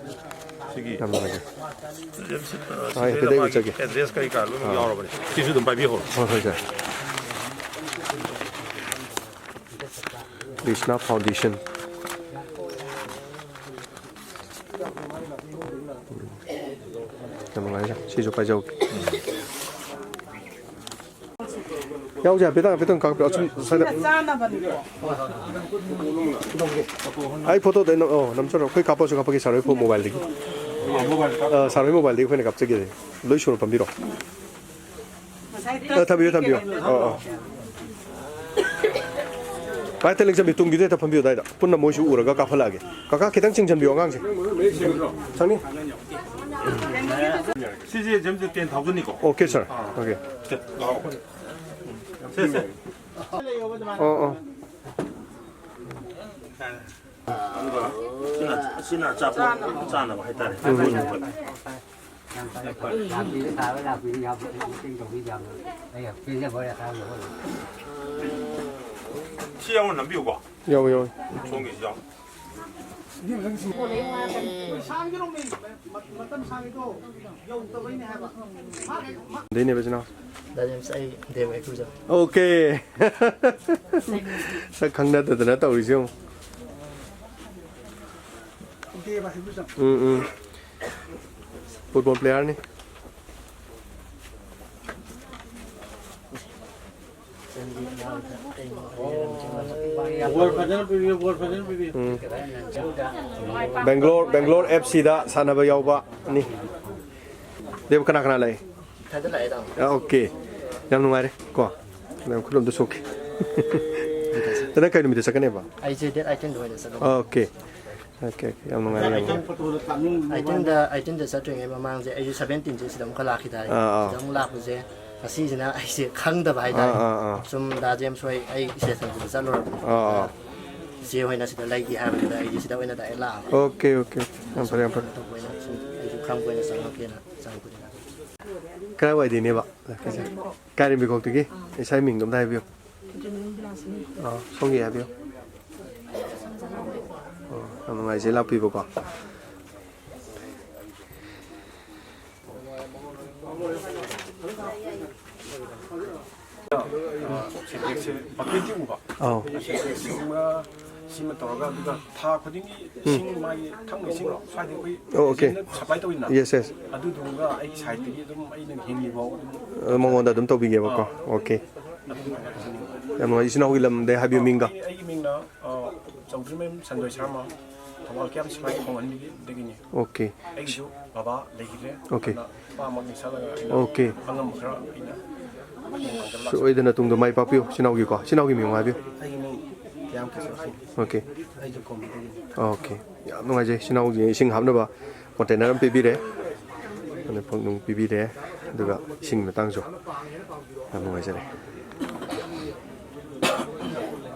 ꯁꯤꯒꯤ ꯌꯥꯝ ꯅꯨꯡꯉꯥꯏꯖꯔꯦ꯫ ꯑ, ꯍꯣꯏ, ꯁꯤꯗꯩꯗ ꯍꯥꯏꯐꯦꯠ ꯃꯥꯒꯤ ꯎꯠꯆꯒꯦ꯫ Address ꯀꯔꯤ ꯀꯔꯥ ꯂꯣꯏꯅꯃꯛ ꯑꯥ꯫ ꯌꯥꯎꯔꯕꯅꯤ꯫ ꯁꯤꯁꯨ ꯑꯗꯨꯝ ꯄꯥꯏꯕꯤꯍꯧꯔꯣ꯫ ꯍꯣꯏ, ꯍꯣꯏ, sir꯫ ꯂꯤꯁꯅꯥ foundation꯫ ꯌꯥꯝ ꯅꯨꯡꯉꯥꯏꯖꯔꯦ꯫ ꯁꯤꯁꯨ ꯄꯥꯏꯖꯍꯧꯒꯦ꯫ ꯌꯥꯎꯁꯦ, ꯍꯥꯏꯐꯦꯠꯇꯪ, ꯍꯥꯏꯐꯦꯠꯇꯪ ꯀꯥꯞꯄꯤꯔꯣ꯫ ꯑꯁꯨꯝ ꯁ꯭ꯋꯥꯏꯗ꯫ ꯁꯤꯅ ꯆꯥꯅꯕꯅꯤꯀꯣ꯫ ꯑꯩ ꯐꯣꯇꯣꯗ ꯑꯩ ꯅꯝ-, ꯑꯣ, ꯅꯝꯖꯔꯣ꯫ ꯑꯩꯈꯣꯏ ꯀꯥꯞꯄꯁꯨ ꯀꯥꯞꯄꯛꯀꯦ, ꯁꯥꯔ ꯍꯣꯏ ꯐꯣꯟ ꯃꯣꯕꯥꯏꯜꯗꯒꯤ꯫ ꯑ, ꯁꯥꯔ ꯍꯣꯏ ꯃꯣꯕꯥꯏꯜꯗꯒꯤ ꯑꯩꯈꯣꯏꯅ ꯀꯥꯞꯆꯒꯦ꯫ ꯂꯣꯏ ꯁꯨꯅ ꯐꯝꯕꯤꯔꯣ꯫ ꯉꯁꯥꯏ ꯑ, ꯊꯝꯕꯤꯌꯨ, ꯊꯝꯕꯤꯌꯨ꯫ ꯑ, ꯑ꯫ ꯚꯥꯏ, ꯍꯦꯛꯇ ꯂꯦꯡꯖꯟꯕꯤꯌꯨ, ꯇꯨꯡꯒꯤꯗ ꯍꯦꯛꯇ ꯐꯝꯕꯤꯌꯨ ꯑꯗꯥꯏꯗ꯫ ꯄꯨꯟꯅ ꯃꯣꯏꯁꯨ ꯎꯔꯒ ꯀꯥꯞꯍꯜꯂꯛꯑꯒꯦ꯫ ꯀꯀꯥ, ꯈꯤꯇꯪ ꯆꯤꯡꯁꯤꯟꯕꯤꯌꯨ ꯑꯉꯥꯡꯁꯦ꯫ ꯁꯪꯅꯤ? ꯁꯤꯁꯦ ꯖꯦꯝꯁ ꯇꯦꯟ ꯊꯥꯎꯖꯟꯅꯤꯀꯣ꯫ ꯑꯣꯀꯦ, ꯁꯥꯔ꯫ ꯑꯣꯀꯦ꯫ ꯁꯦ, ꯂꯥꯛꯑꯣ꯫ ꯁꯦ, ꯁꯦ꯫ ꯑꯣ, ꯑꯣ꯫ ꯑꯗꯨꯒ ꯁꯤꯅ, ꯁꯤꯅ ꯑꯆꯥꯄꯣꯠ ꯆꯥꯅꯕ ꯍꯥꯏꯇꯥꯔꯦ꯫ ꯎꯝ꯫ ꯁꯤ ꯌꯥꯎꯅ ꯅꯝꯕꯤꯌꯨꯀꯣ꯫ ꯌꯥꯎꯋꯦ, ꯌꯥꯎꯋꯦ꯫ ꯁꯣꯝꯒꯤꯁꯤ ꯌꯥꯎ꯫ ꯗꯩꯅꯦꯕ ꯁꯤꯅ꯫ ꯗꯥ ꯖꯦꯝꯁ, ꯑꯩ ꯗꯦꯕ ꯑꯦꯀ꯭ꯔꯨꯖꯝ꯫ ꯑꯣꯀꯦ꯫ ꯁꯛ ꯈꯪꯅꯗꯗꯅ ꯇꯧꯔꯤꯁꯦ ꯌꯦꯡꯉꯨ꯫ ꯎꯝ, ꯎꯝ꯫ ꯐꯨꯠꯕꯣꯜ ꯄ꯭ꯂꯦꯌꯔꯅꯤ꯫ ꯕꯣꯜ ꯐꯖꯅ ꯄꯤꯕꯤꯌꯨ, ꯕꯣꯜ ꯐꯖꯅ ꯄꯤꯕꯤꯌꯨ꯫ ꯎꯝ꯫ ꯕꯦꯡꯒ꯭ꯂꯣꯔ, ꯕꯦꯡꯒ꯭ꯂꯣꯔ ꯑꯦꯐ ꯁꯤꯗ ꯁꯥꯟꯅꯕ ꯌꯥꯎꯕꯅꯤ꯫ ꯗꯦꯕ, ꯀꯅꯥ ꯀꯅꯥ ꯂꯩ? ꯏꯊꯟꯗ ꯂꯥꯛꯑꯦ, ꯇꯥꯃꯣ꯫ ꯑ, ꯑꯣꯀꯦ꯫ ꯌꯥꯝ ꯅꯨꯡꯉꯥꯏꯔꯦ ꯀꯣ꯫ ꯃꯌꯥꯝ ꯈꯨꯠ ꯑꯝꯇ ꯁꯣꯛꯀꯦ꯫ ꯅꯪ ꯀꯩ ꯅꯨꯃꯤꯠꯇ ꯆꯠꯀꯅꯦꯕ? ꯑꯩꯁꯦ ꯗꯦꯠ ꯑꯩꯠꯇꯤꯟꯗ ꯑꯣꯏꯅ ꯆꯠꯂꯅꯤ꯫ ꯑꯣꯀꯦ꯫ Okay, okay. ꯌꯥꯝ ꯅꯨꯡꯉꯥꯏꯔꯦ, ꯌꯥꯝ ꯅꯨꯡꯉꯥꯏꯔꯦ꯫ ꯑꯩꯠꯇꯤꯟꯗ, ꯑꯩꯠꯇꯤꯟꯗ ꯆꯠꯇ꯭ꯔꯤꯉꯩ ꯃꯃꯥꯡꯁꯦ ꯑꯩꯁꯨ ꯁꯚꯦꯟꯇꯤꯟꯁꯦ ꯁꯤꯗ ꯑꯃꯨꯛꯀ ꯂꯥꯛꯈꯤꯗꯥꯏ? ꯑꯥ, ꯑꯥ꯫ ꯁꯤꯗ ꯑꯃꯨꯛ ꯂꯥꯛꯄꯁꯦ ꯉꯁꯤꯁꯤꯅ ꯑꯩꯁꯦ ꯈꯪꯗꯕ ꯍꯥꯏꯇꯥꯔꯦ꯫ ꯑꯥ, ꯑꯥ, ꯑꯥ꯫ ꯁꯨꯝ ꯗꯥ ꯖꯦꯝꯁ ꯍꯣꯏ ꯑꯩ ꯏꯁꯇꯦꯁꯟꯁꯤꯗ ꯆꯠꯂꯨꯔꯕꯅꯤ꯫ ꯑꯥ, ꯑꯥ꯫ ꯏꯆꯦ ꯍꯣꯏꯅ ꯁꯤꯗ ꯂꯩꯒꯦ ꯍꯥꯏꯕꯗꯨꯗ ꯑꯩꯗꯤ ꯁꯤꯗ ꯑꯣꯏꯅ ꯗꯥꯏꯔꯦꯛ ꯂꯥꯛꯑꯕ꯫ Okay, okay. ꯌꯥꯝ ꯐꯔꯦ, ꯌꯥꯝ ꯐꯔꯦ꯫ ꯀꯩꯅꯣ ꯇꯧꯕ ꯑꯣꯏꯅ ꯁꯨꯝ ꯑꯩꯁꯨ ꯈꯪꯕ ꯑꯣꯏꯅ ꯆꯪꯉꯛꯀꯦꯅ ꯆꯪꯉꯛꯄꯅꯤꯗ꯫ ꯀꯥꯏꯋꯥꯏꯗꯩꯅꯦꯕ? ꯀꯥꯏꯔꯦꯝꯕꯤꯈꯣꯛꯇꯒꯤ? ꯏꯁꯥꯒꯤ ꯃꯤꯡꯗꯣ ꯑꯝꯇ ꯍꯥꯏꯕꯤꯌꯨ꯫ ꯑꯥ, ꯁꯣꯝꯒꯤ ꯍꯥꯏꯕꯤꯌꯨ꯫ ꯑꯣ, ꯌꯥꯝ ꯅꯨꯡꯉꯥꯏꯖꯩ ꯂꯥꯛꯄꯤꯕꯀꯣ꯫ ꯁꯦꯟꯇꯦꯛꯁꯁꯦ ꯕꯛꯀꯦꯠꯇꯤ ꯎꯕ꯫ ꯑꯧ꯫ ꯁꯦꯟꯇꯦꯛꯁ ꯁꯤꯡꯅ ꯁꯤꯃ ꯇꯧꯔꯒ, ꯑꯗꯨꯒ ꯊꯥ ꯈꯨꯗꯤꯡꯒꯤ ꯏꯁꯤꯡ, ꯃꯥꯒꯤ ꯊꯛꯅꯕ ꯏꯁꯤꯡ ꯁ꯭ꯋꯥꯏꯗ ꯑꯩꯈꯣꯏ ꯑꯣ, ꯑꯣꯀꯦ꯫ ꯁꯞꯄ꯭ꯂꯥꯏ ꯇꯧꯋꯤꯗꯅ, ꯌꯦꯁ, ꯌꯦꯁ꯫ ꯑꯗꯨꯗꯨꯒ ꯑꯩꯒꯤ ꯁꯥꯏꯠꯇꯒꯤ ꯑꯗꯨꯝ ꯑꯩꯅ ꯍꯤꯡꯉꯤꯐꯥꯎ ꯑꯗꯨꯝ ꯑ, ꯃꯉꯣꯟꯗ ꯑꯗꯨꯝ ꯇꯧꯕꯤꯒꯦꯕꯀꯣ꯫ ꯑꯥ꯫ ꯑꯣꯀꯦ꯫ ꯑꯗꯨꯝ ꯍꯥꯏꯅꯤꯡꯕ꯫ ꯌꯥꯝ ꯅꯨꯡꯉꯥꯏ꯫ ꯏꯆꯤꯟ ꯏꯅꯥꯎꯒꯤ ꯂꯝꯗꯩ ꯍꯥꯏꯕꯤꯌꯨ ꯃꯤꯡꯒ꯫ ꯑꯩ, ꯑꯩꯒꯤ ꯃꯤꯡꯅ, ꯑ, ꯆꯧꯗ꯭ꯔꯤꯃꯌꯨꯝ ꯁꯟꯖꯣꯏ ꯁꯔꯃ, ꯊꯧꯕꯥꯜ ꯀꯦꯝꯞ ꯁꯤꯐꯥꯏ ꯈꯣꯡꯍꯟꯕꯤꯗꯒꯤꯅꯤ꯫ ꯑꯣꯀꯦ꯫ ꯑꯩꯒꯤꯁꯨ ꯕꯕꯥ ꯂꯩꯈꯤꯗ꯭ꯔꯦ꯫ ꯑꯣꯀꯦ꯫ ꯑꯗꯨꯅ ꯃꯥꯃꯛ ꯅꯤꯡꯁꯜꯂꯒ ꯑꯩꯅ ꯑꯣꯀꯦ꯫ ꯑꯉꯝꯕ ꯈꯔ ꯑꯩꯅ ꯃꯇꯦꯡ ꯄꯥꯡꯖꯕ ꯂꯥꯛꯆꯕꯅꯤ꯫ ꯁꯣꯏꯗꯅ ꯇꯨꯡꯗ ꯃꯥꯏ ꯄꯥꯛꯄꯤꯌꯨ꯫ ꯏꯆꯤꯟ ꯏꯅꯥꯎꯒꯤꯀꯣ, ꯏꯆꯤꯟ ꯏꯅꯥꯎꯒꯤ ꯃꯤꯡ ꯍꯥꯏꯕꯤꯌꯨ꯫ ꯑꯩꯒꯤ ꯃꯤꯡ ꯍꯤꯌꯥꯝ ꯀꯦꯁꯣꯔ ꯁꯤꯡ꯫ ꯑꯣꯀꯦ꯫ ꯑꯩꯁꯨ ꯈꯣꯝꯕꯤꯗꯒꯤꯅꯤ꯫ ꯑꯣꯀꯦ꯫ ꯌꯥꯝ ꯅꯨꯡꯉꯥꯏꯖꯩ꯫ ꯏꯆꯤꯟ ꯏꯅꯥꯎꯒꯤ ꯏꯁꯤꯡ ꯍꯥꯞꯅꯕ ꯀꯣꯟꯇꯦꯅꯔ ꯑꯃ ꯄꯤꯕꯤꯔꯦ꯫ ꯑꯗꯨ ꯐꯛ ꯅꯨꯡ ꯄꯤꯕꯤꯔꯦ꯫ ꯑꯗꯨꯒ ꯏꯁꯤꯡꯒꯤ ꯃꯇꯥꯡꯁꯨ ꯌꯥꯝ ꯅꯨꯡꯉꯥꯏꯖꯔꯦ꯫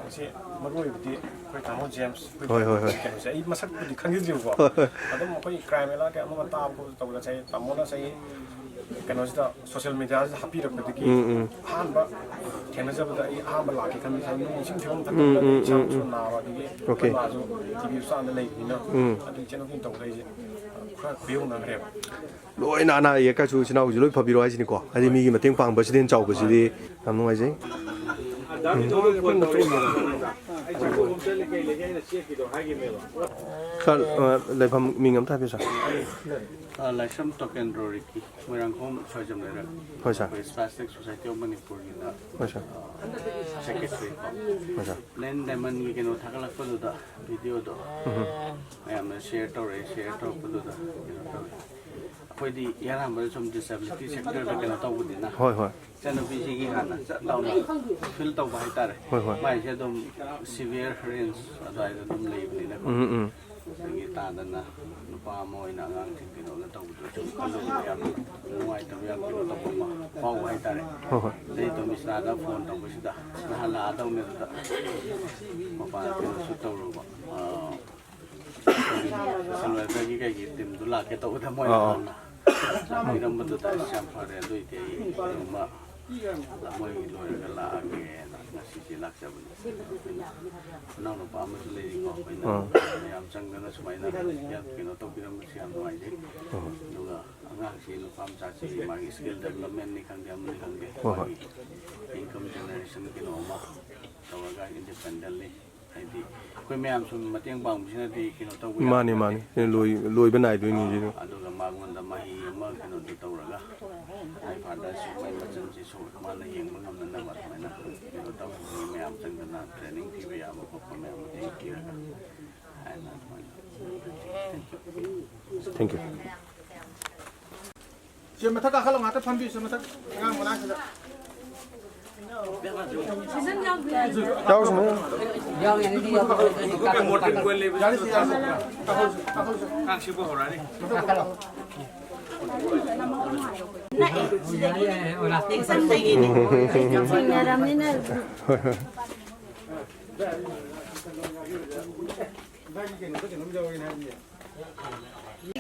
ꯁꯤ ꯃꯔꯨ ꯑꯣꯏꯕꯗꯤ ꯑꯩꯈꯣꯏ ꯇꯥꯃꯣ ꯖꯦꯝꯁ, ꯑꯩꯈꯣꯏ ꯍꯣꯏ, ꯍꯣꯏ, ꯍꯣꯏ꯫ ꯀꯩꯅꯣꯁꯦ ꯑꯩ ꯃꯁꯛꯄꯨꯗꯤ ꯈꯪꯖꯗ꯭ꯔꯤꯕꯀꯣ꯫ ꯍꯣꯏ, ꯍꯣꯏ꯫ ꯑꯗꯨꯝ ꯑꯩꯈꯣꯏ ꯀ꯭ꯔꯥꯏꯝ ꯑꯦꯂꯥ ꯀꯌꯥ ꯑꯃ ꯇꯥꯕ ꯈꯣꯠꯄ ꯇꯧꯕꯗ ꯉꯁꯥꯏ ꯇꯥꯃꯣꯅ ꯉꯁꯥꯏ ꯀꯩꯅꯣꯁꯤꯗ ꯁꯣꯁꯤꯌꯦꯜ ꯃꯦꯗꯤꯌꯥꯁꯤꯗ ꯍꯥꯞꯄꯤꯔꯛꯄꯗꯒꯤ ꯎꯝ, ꯎꯝ꯫ ꯑꯍꯥꯟꯕ ꯊꯦꯡꯅꯖꯕꯗ ꯑꯩ ꯑꯍꯥꯟꯕ ꯂꯥꯛꯀꯦ ꯈꯟꯕꯁꯦ ꯅꯨꯡ ꯏꯁꯤꯡ ꯐꯤꯕꯝ ꯎꯝ, ꯐꯠꯇꯕꯗ ꯎꯝ, ꯏꯁꯥ ꯎꯝ, ꯃꯁꯨ ꯎꯝ꯫ ꯅꯥꯕ ꯑꯗꯒꯤ ꯑꯣꯀꯦ꯫ ꯑꯩꯈꯣꯏ ꯃꯥꯁꯨ ꯇꯤ ꯕꯤ ꯍꯣꯁꯄꯤꯇꯥꯜꯗ ꯂꯩꯕꯅꯤꯅ ꯎꯝ꯫ ꯑꯗꯨꯒꯤ ꯆꯦꯟꯊꯣꯛ ꯆꯦꯟꯁꯤꯟ ꯇꯧꯕꯗ ꯑꯩꯁꯦ ꯈꯔ ꯈꯨꯌꯧꯅꯈ꯭ꯔꯦꯕ꯫ ꯂꯣꯏꯅ ꯑꯅꯥ ꯑꯌꯦꯛꯀꯁꯨ ꯏꯆꯤꯟ ꯏꯅꯥꯎꯁꯨ ꯂꯣꯏ ꯐꯕꯤꯔꯣ ꯍꯥꯏꯁꯤꯅꯤꯀꯣ꯫ ꯍꯥꯏꯗꯤ ꯃꯤꯒꯤ ꯃꯇꯦꯡ ꯄꯥꯡꯕꯁꯤꯗ ꯍꯦꯟꯅ ꯆꯥꯎꯕꯁꯤꯗꯤ ꯌꯥꯝ ꯅꯨꯡꯉꯥꯏꯖꯩ꯫ ꯁꯥꯔ, ꯑ, ꯂꯩꯐꯝ ꯃꯤꯡ ꯑꯝꯇ ꯍꯥꯏꯕꯤꯌꯨ, ꯁꯥꯔ꯫ ꯑ, ꯂꯥꯏꯁ꯭ꯔꯝ ꯇꯣꯀꯦꯟꯗ꯭ꯔꯣ ꯔꯤꯀꯤ, ꯃꯣꯏꯔꯥꯡꯈꯣꯝ ꯁ꯭ꯋꯥꯏꯖꯝ ꯂꯩꯔꯛ꯫ ꯍꯣꯏ, ꯁꯥꯔ꯫ ꯑꯩꯈꯣꯏ ꯁ꯭ꯄꯥꯁꯇꯤꯛ ꯁꯣꯁꯥꯏꯇꯤ ꯑꯣꯐ ꯃꯅꯤꯄꯨꯔꯒꯤꯅ, ꯍꯣꯏ, ꯁꯥꯔ꯫ ꯑ, ꯁꯦꯀ꯭ꯔꯦꯇꯔꯤ꯫ ꯍꯣꯏ, ꯁꯥꯔ꯫ ꯂꯦꯟ ꯗꯥꯏꯃꯟꯒꯤ ꯀꯩꯅꯣ ꯊꯥꯒꯠꯂꯛꯄꯗꯨꯗ, ꯚꯤꯗꯤꯑꯣꯗꯣ ꯎꯝ꯫ ꯃꯌꯥꯝꯅ ꯁꯤꯌꯔ ꯇꯧꯔꯛꯑꯦ, ꯁꯤꯌꯔ ꯇꯧꯔꯛꯄꯗꯨꯗ ꯀꯩꯅꯣ ꯇꯧꯋꯦ꯫ ꯑꯩꯈꯣꯏꯗꯤ ꯏꯍꯥꯟ ꯍꯥꯟꯕꯗ ꯁꯨꯝ ꯗꯤꯁꯦꯕꯤꯂꯤꯇꯤ ꯁꯦꯛꯇꯔꯗ ꯀꯩꯅꯣ ꯇꯧꯕꯅꯤꯅ, ꯍꯣꯏ, ꯍꯣꯏ꯫ ꯏꯆꯟꯅꯨꯄꯤꯁꯤꯒꯤ ꯍꯥꯟꯅ ꯆꯠ ꯂꯥꯎꯅ ꯐꯤꯜ ꯇꯧꯕ ꯍꯥꯏꯇꯥꯔꯦ꯫ ꯍꯣꯏ, ꯍꯣꯏ꯫ ꯃꯥꯏꯁꯦ ꯑꯗꯨꯝ ꯁꯤꯚꯤꯌꯔ ꯔꯦꯟꯖ ꯑꯗꯨꯋꯥꯏꯗ ꯑꯗꯨꯝ ꯂꯩꯕꯅꯤꯅꯀꯣ꯫ ꯎꯝ, ꯎꯝ꯫ ꯑꯗꯒꯤ ꯇꯥꯗꯅ ꯅꯨꯄꯥ ꯑꯃ ꯑꯣꯏꯅ ꯑꯉꯥꯡꯁꯤꯡ ꯀꯩꯅꯣꯅ ꯇꯧꯕꯗꯣ ꯁꯨꯝ ꯈꯜꯂꯨꯕꯗ ꯌꯥꯝ ꯅꯨꯡꯉꯥꯏꯇꯕ, ꯌꯥꯝ ꯀꯩꯅꯣ ꯇꯧꯕ ꯑꯃ ꯐꯥꯎꯕ ꯍꯥꯏꯇꯥꯔꯦ꯫ ꯍꯣꯏ, ꯍꯣꯏ꯫ ꯑꯗꯩ ꯇꯣꯃꯤꯁꯅꯥꯗ ꯐꯣꯟ ꯇꯧꯕꯁꯤꯗ ꯅꯍꯥꯟ ꯂꯥꯛꯑꯗꯧꯅꯦ ꯑꯗꯨꯗ ꯃꯄꯥꯟ ꯀꯩꯅꯣꯁꯨ ꯇꯧꯔꯨꯕ꯫ ꯑꯥ, ꯁꯣꯁꯦꯜ ꯋꯦꯜꯐꯤꯌꯔꯒꯤ ꯀꯩꯒꯤ ꯇꯤꯝꯗꯨ ꯂꯥꯛꯀꯦ ꯇꯧꯕꯗ ꯃꯣꯏꯅ ꯑꯥ, ꯑꯥ꯫ ꯍꯥꯟꯅ ꯂꯥꯛꯄꯤꯔꯝꯕꯗꯨꯗ ꯑꯁ ꯌꯥꯝ ꯐꯔꯦ꯫ ꯑꯗꯨꯏꯗꯤ ꯑꯩ ꯀꯩꯅꯣꯝꯃ ꯃꯣꯏꯒꯤ ꯂꯣꯏꯔꯒ ꯂꯥꯛꯑꯒꯦꯅ ꯉꯁꯤꯁꯦ ꯂꯥꯛꯆꯕꯅꯤ꯫ ꯑꯩꯈꯣꯏꯅ ꯏꯅꯥꯎꯅꯨꯄꯥ ꯑꯃꯁꯨ ꯂꯩꯔꯤꯀꯣ, ꯑꯩꯈꯣꯏꯅ ꯑꯥ꯫ ꯃꯌꯥꯝ ꯆꯪꯗꯅ ꯁꯨꯃꯥꯏꯅ ꯍꯦꯜꯞ ꯀꯩꯅꯣ ꯇꯧꯕꯤꯔꯝꯕꯁꯦ ꯌꯥꯝ ꯅꯨꯡꯉꯥꯏꯖꯩ꯫ ꯑꯥ꯫ ꯑꯗꯨꯒ ꯑꯉꯥꯡꯁꯤ, ꯅꯨꯄꯥ ꯃꯆꯥꯁꯤ ꯃꯥꯒꯤ ꯁ꯭ꯀꯤꯜ ꯗꯦꯕꯂꯞꯃꯦꯟꯅꯤ ꯈꯪꯗꯦ, ꯑꯃꯅꯤ ꯈꯪꯗꯦ, ꯍꯣꯏ, ꯍꯣꯏ꯫ ꯃꯥꯒꯤ ꯏꯟꯀꯝ ꯖꯦꯅꯦꯔꯦꯁꯟ ꯀꯩꯅꯣ ꯑꯃ ꯇꯧꯔꯒ ꯏꯟꯗꯤꯄꯦꯟꯗꯦꯟꯂꯤ ꯍꯥꯏꯗꯤ ꯑꯩꯈꯣꯏ ꯃꯌꯥꯝ ꯁꯨꯝ ꯃꯇꯦꯡ ꯄꯥꯡꯕꯁꯤꯅꯗꯤ ꯀꯩꯅꯣ ꯇꯧꯕ ꯌꯥꯕ ꯃꯥꯅꯤ, ꯅꯠꯇꯦ꯫ ꯃꯥꯅꯤ꯫ ꯂꯣꯏ-, ꯂꯣꯏꯕ ꯅꯥꯏꯗꯣꯏꯅꯤ ꯁꯤꯁꯨ꯫ ꯑꯗꯨꯒ ꯃꯉꯣꯟꯗ ꯃꯍꯩ ꯑꯃ ꯀꯩꯅꯣꯗꯨ ꯇꯧꯔꯒ, ꯃꯥꯏ ꯐꯥꯗꯔꯁꯨ ꯃꯥꯏ ꯃꯆꯟꯁꯤꯁꯨ ꯃꯥꯅ ꯌꯦꯡꯕ ꯉꯝꯅꯅꯕ ꯑꯗꯨꯃꯥꯏꯅ ꯀꯩꯅꯣ ꯇꯧꯕ, ꯃꯤ ꯃꯌꯥꯝ ꯆꯪꯗꯅ ꯇ꯭ꯔꯦꯅꯤꯡ ꯄꯤꯕ ꯌꯥꯕ ꯈꯣꯠꯄ ꯃꯌꯥꯝ ꯃꯇꯦꯡ ꯄꯤꯔꯒ ꯍꯥꯏꯅ ꯑꯗꯨꯃꯥꯏꯅ꯫ Thank you. ꯁꯦ, ꯃꯊꯛ ꯀꯥꯈꯠꯂꯣ, ꯉꯥꯛꯇ ꯐꯝꯕꯤꯌꯨ꯫ ꯁꯦ, ꯃꯊꯛ ꯑꯉꯥꯡ ꯃꯅꯥꯛꯁꯤꯗ꯫ ꯌꯥꯎꯁꯅꯨ꯫ ꯌꯥꯎꯔꯤ, ꯑꯗꯨꯗꯤ ꯌꯥꯎꯔꯤ꯫ ꯌꯥꯔꯦ, ꯁꯦ, ꯌꯥꯔꯦ, ꯁꯦ꯫ ꯀꯥꯈꯠꯂꯨ, ꯀꯥꯈꯠꯂꯨ, ꯁꯦ꯫ ꯀꯥꯈꯠꯂꯨ, ꯁꯦ꯫ ꯀꯥꯈꯠꯂꯨ, ꯁꯦ꯫ ꯅꯛꯑꯦ, ꯁꯤꯗꯒꯤ꯫ ꯌꯥꯔꯦ, ꯌꯥꯔꯦ, ꯑꯣ, ꯂꯥꯛꯀꯦ꯫ ꯏꯆꯝꯗꯒꯤꯅꯦ꯫ ꯊꯦꯡꯅꯔꯕꯅꯤꯅ꯫ ꯍꯣꯏ, ꯍꯣꯏ꯫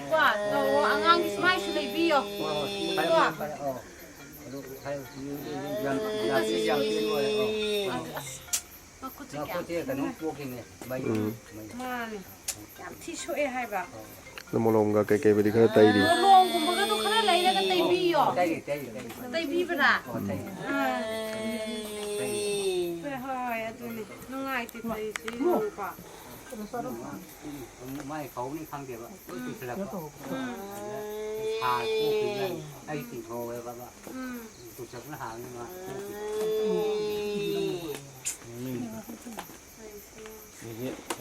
ꯀꯣ, ꯇꯧꯔꯣ, ꯑꯉꯥꯡꯒꯤ ꯁꯨꯃꯥꯏꯁꯨ ꯂꯩꯕꯤꯌꯣ꯫ ꯀꯣ꯫ ꯑꯗꯨ ꯍꯥꯏ-, ꯌꯥꯝ-, ꯌꯥꯝ-, ꯌꯥꯝ-, ꯌꯥꯝ-, ꯑꯗꯨ ꯑꯁ, ꯃꯈꯨꯠꯁꯦ ꯀꯌꯥꯝ ꯃꯈꯨꯠꯁꯦ ꯀꯩꯅꯣꯝ ꯄꯣꯛꯈꯤꯅꯦ, ꯃꯩ, ꯎꯝ꯫ ꯃꯩ꯫ ꯃꯥꯅꯦ꯫ ꯌꯥꯝ ꯊꯤ ꯁꯣꯛꯑꯦ ꯍꯥꯏꯕ꯫ ꯑꯗꯨ ꯃꯣꯂꯣꯝꯒ ꯀꯩꯀꯩꯕꯨꯗꯤ ꯈꯔ ꯇꯩꯔꯤ꯫ ꯃꯣꯂꯣꯝꯒꯨꯝꯕꯒꯗꯣ ꯈꯔ ꯂꯩꯔꯒ ꯇꯩꯕꯤꯌꯣ꯫ ꯇꯩꯔꯤ, ꯇꯩꯔꯤ, ꯇꯩꯔꯤ꯫ ꯇꯩꯕꯤꯕ꯭ꯔꯥ? ꯑꯣ, ꯇꯩꯔꯤ꯫ ꯑꯥ꯫ ꯇꯩꯔꯤ꯫ ꯍꯣꯏ, ꯍꯣꯏ, ꯍꯣꯏ, ꯑꯗꯨꯅꯦ꯫ ꯅꯨꯡꯉꯥꯏꯇꯦ ꯇꯧꯔꯤꯁꯦ, ꯌꯦꯡꯉꯨꯀꯣ꯫ ꯃꯥꯏ ꯐꯧꯅꯤ ꯈꯪꯗꯦꯕ, ꯂꯣꯏ ꯆꯨꯁꯤꯜꯂꯛꯄ꯫ ꯎꯝ꯫ ꯑꯗ ꯁꯥ ꯄꯣꯛꯈꯤꯕꯅ ꯑꯩ ꯆꯤꯡꯊꯣꯛꯑꯦꯕ꯫ ꯎꯝ꯫ ꯆꯨꯁꯤꯜꯂꯛꯄꯅ ꯍꯥꯟꯅꯤ ꯃꯥ ꯄꯣꯛꯈꯤꯕ꯫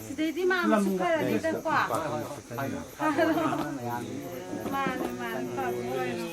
ꯁꯤꯗꯩꯗꯤ ꯃꯥ ꯑꯃꯁꯨ ꯐꯔꯅꯤꯗꯀꯣ꯫ ꯍꯣꯏ, ꯍꯣꯏ, ꯍꯣꯏ꯫ ꯐꯔꯣ꯫ ꯃꯥꯅꯦ, ꯃꯥꯅꯦ, ꯐꯕ ꯑꯣꯏꯔꯣ꯫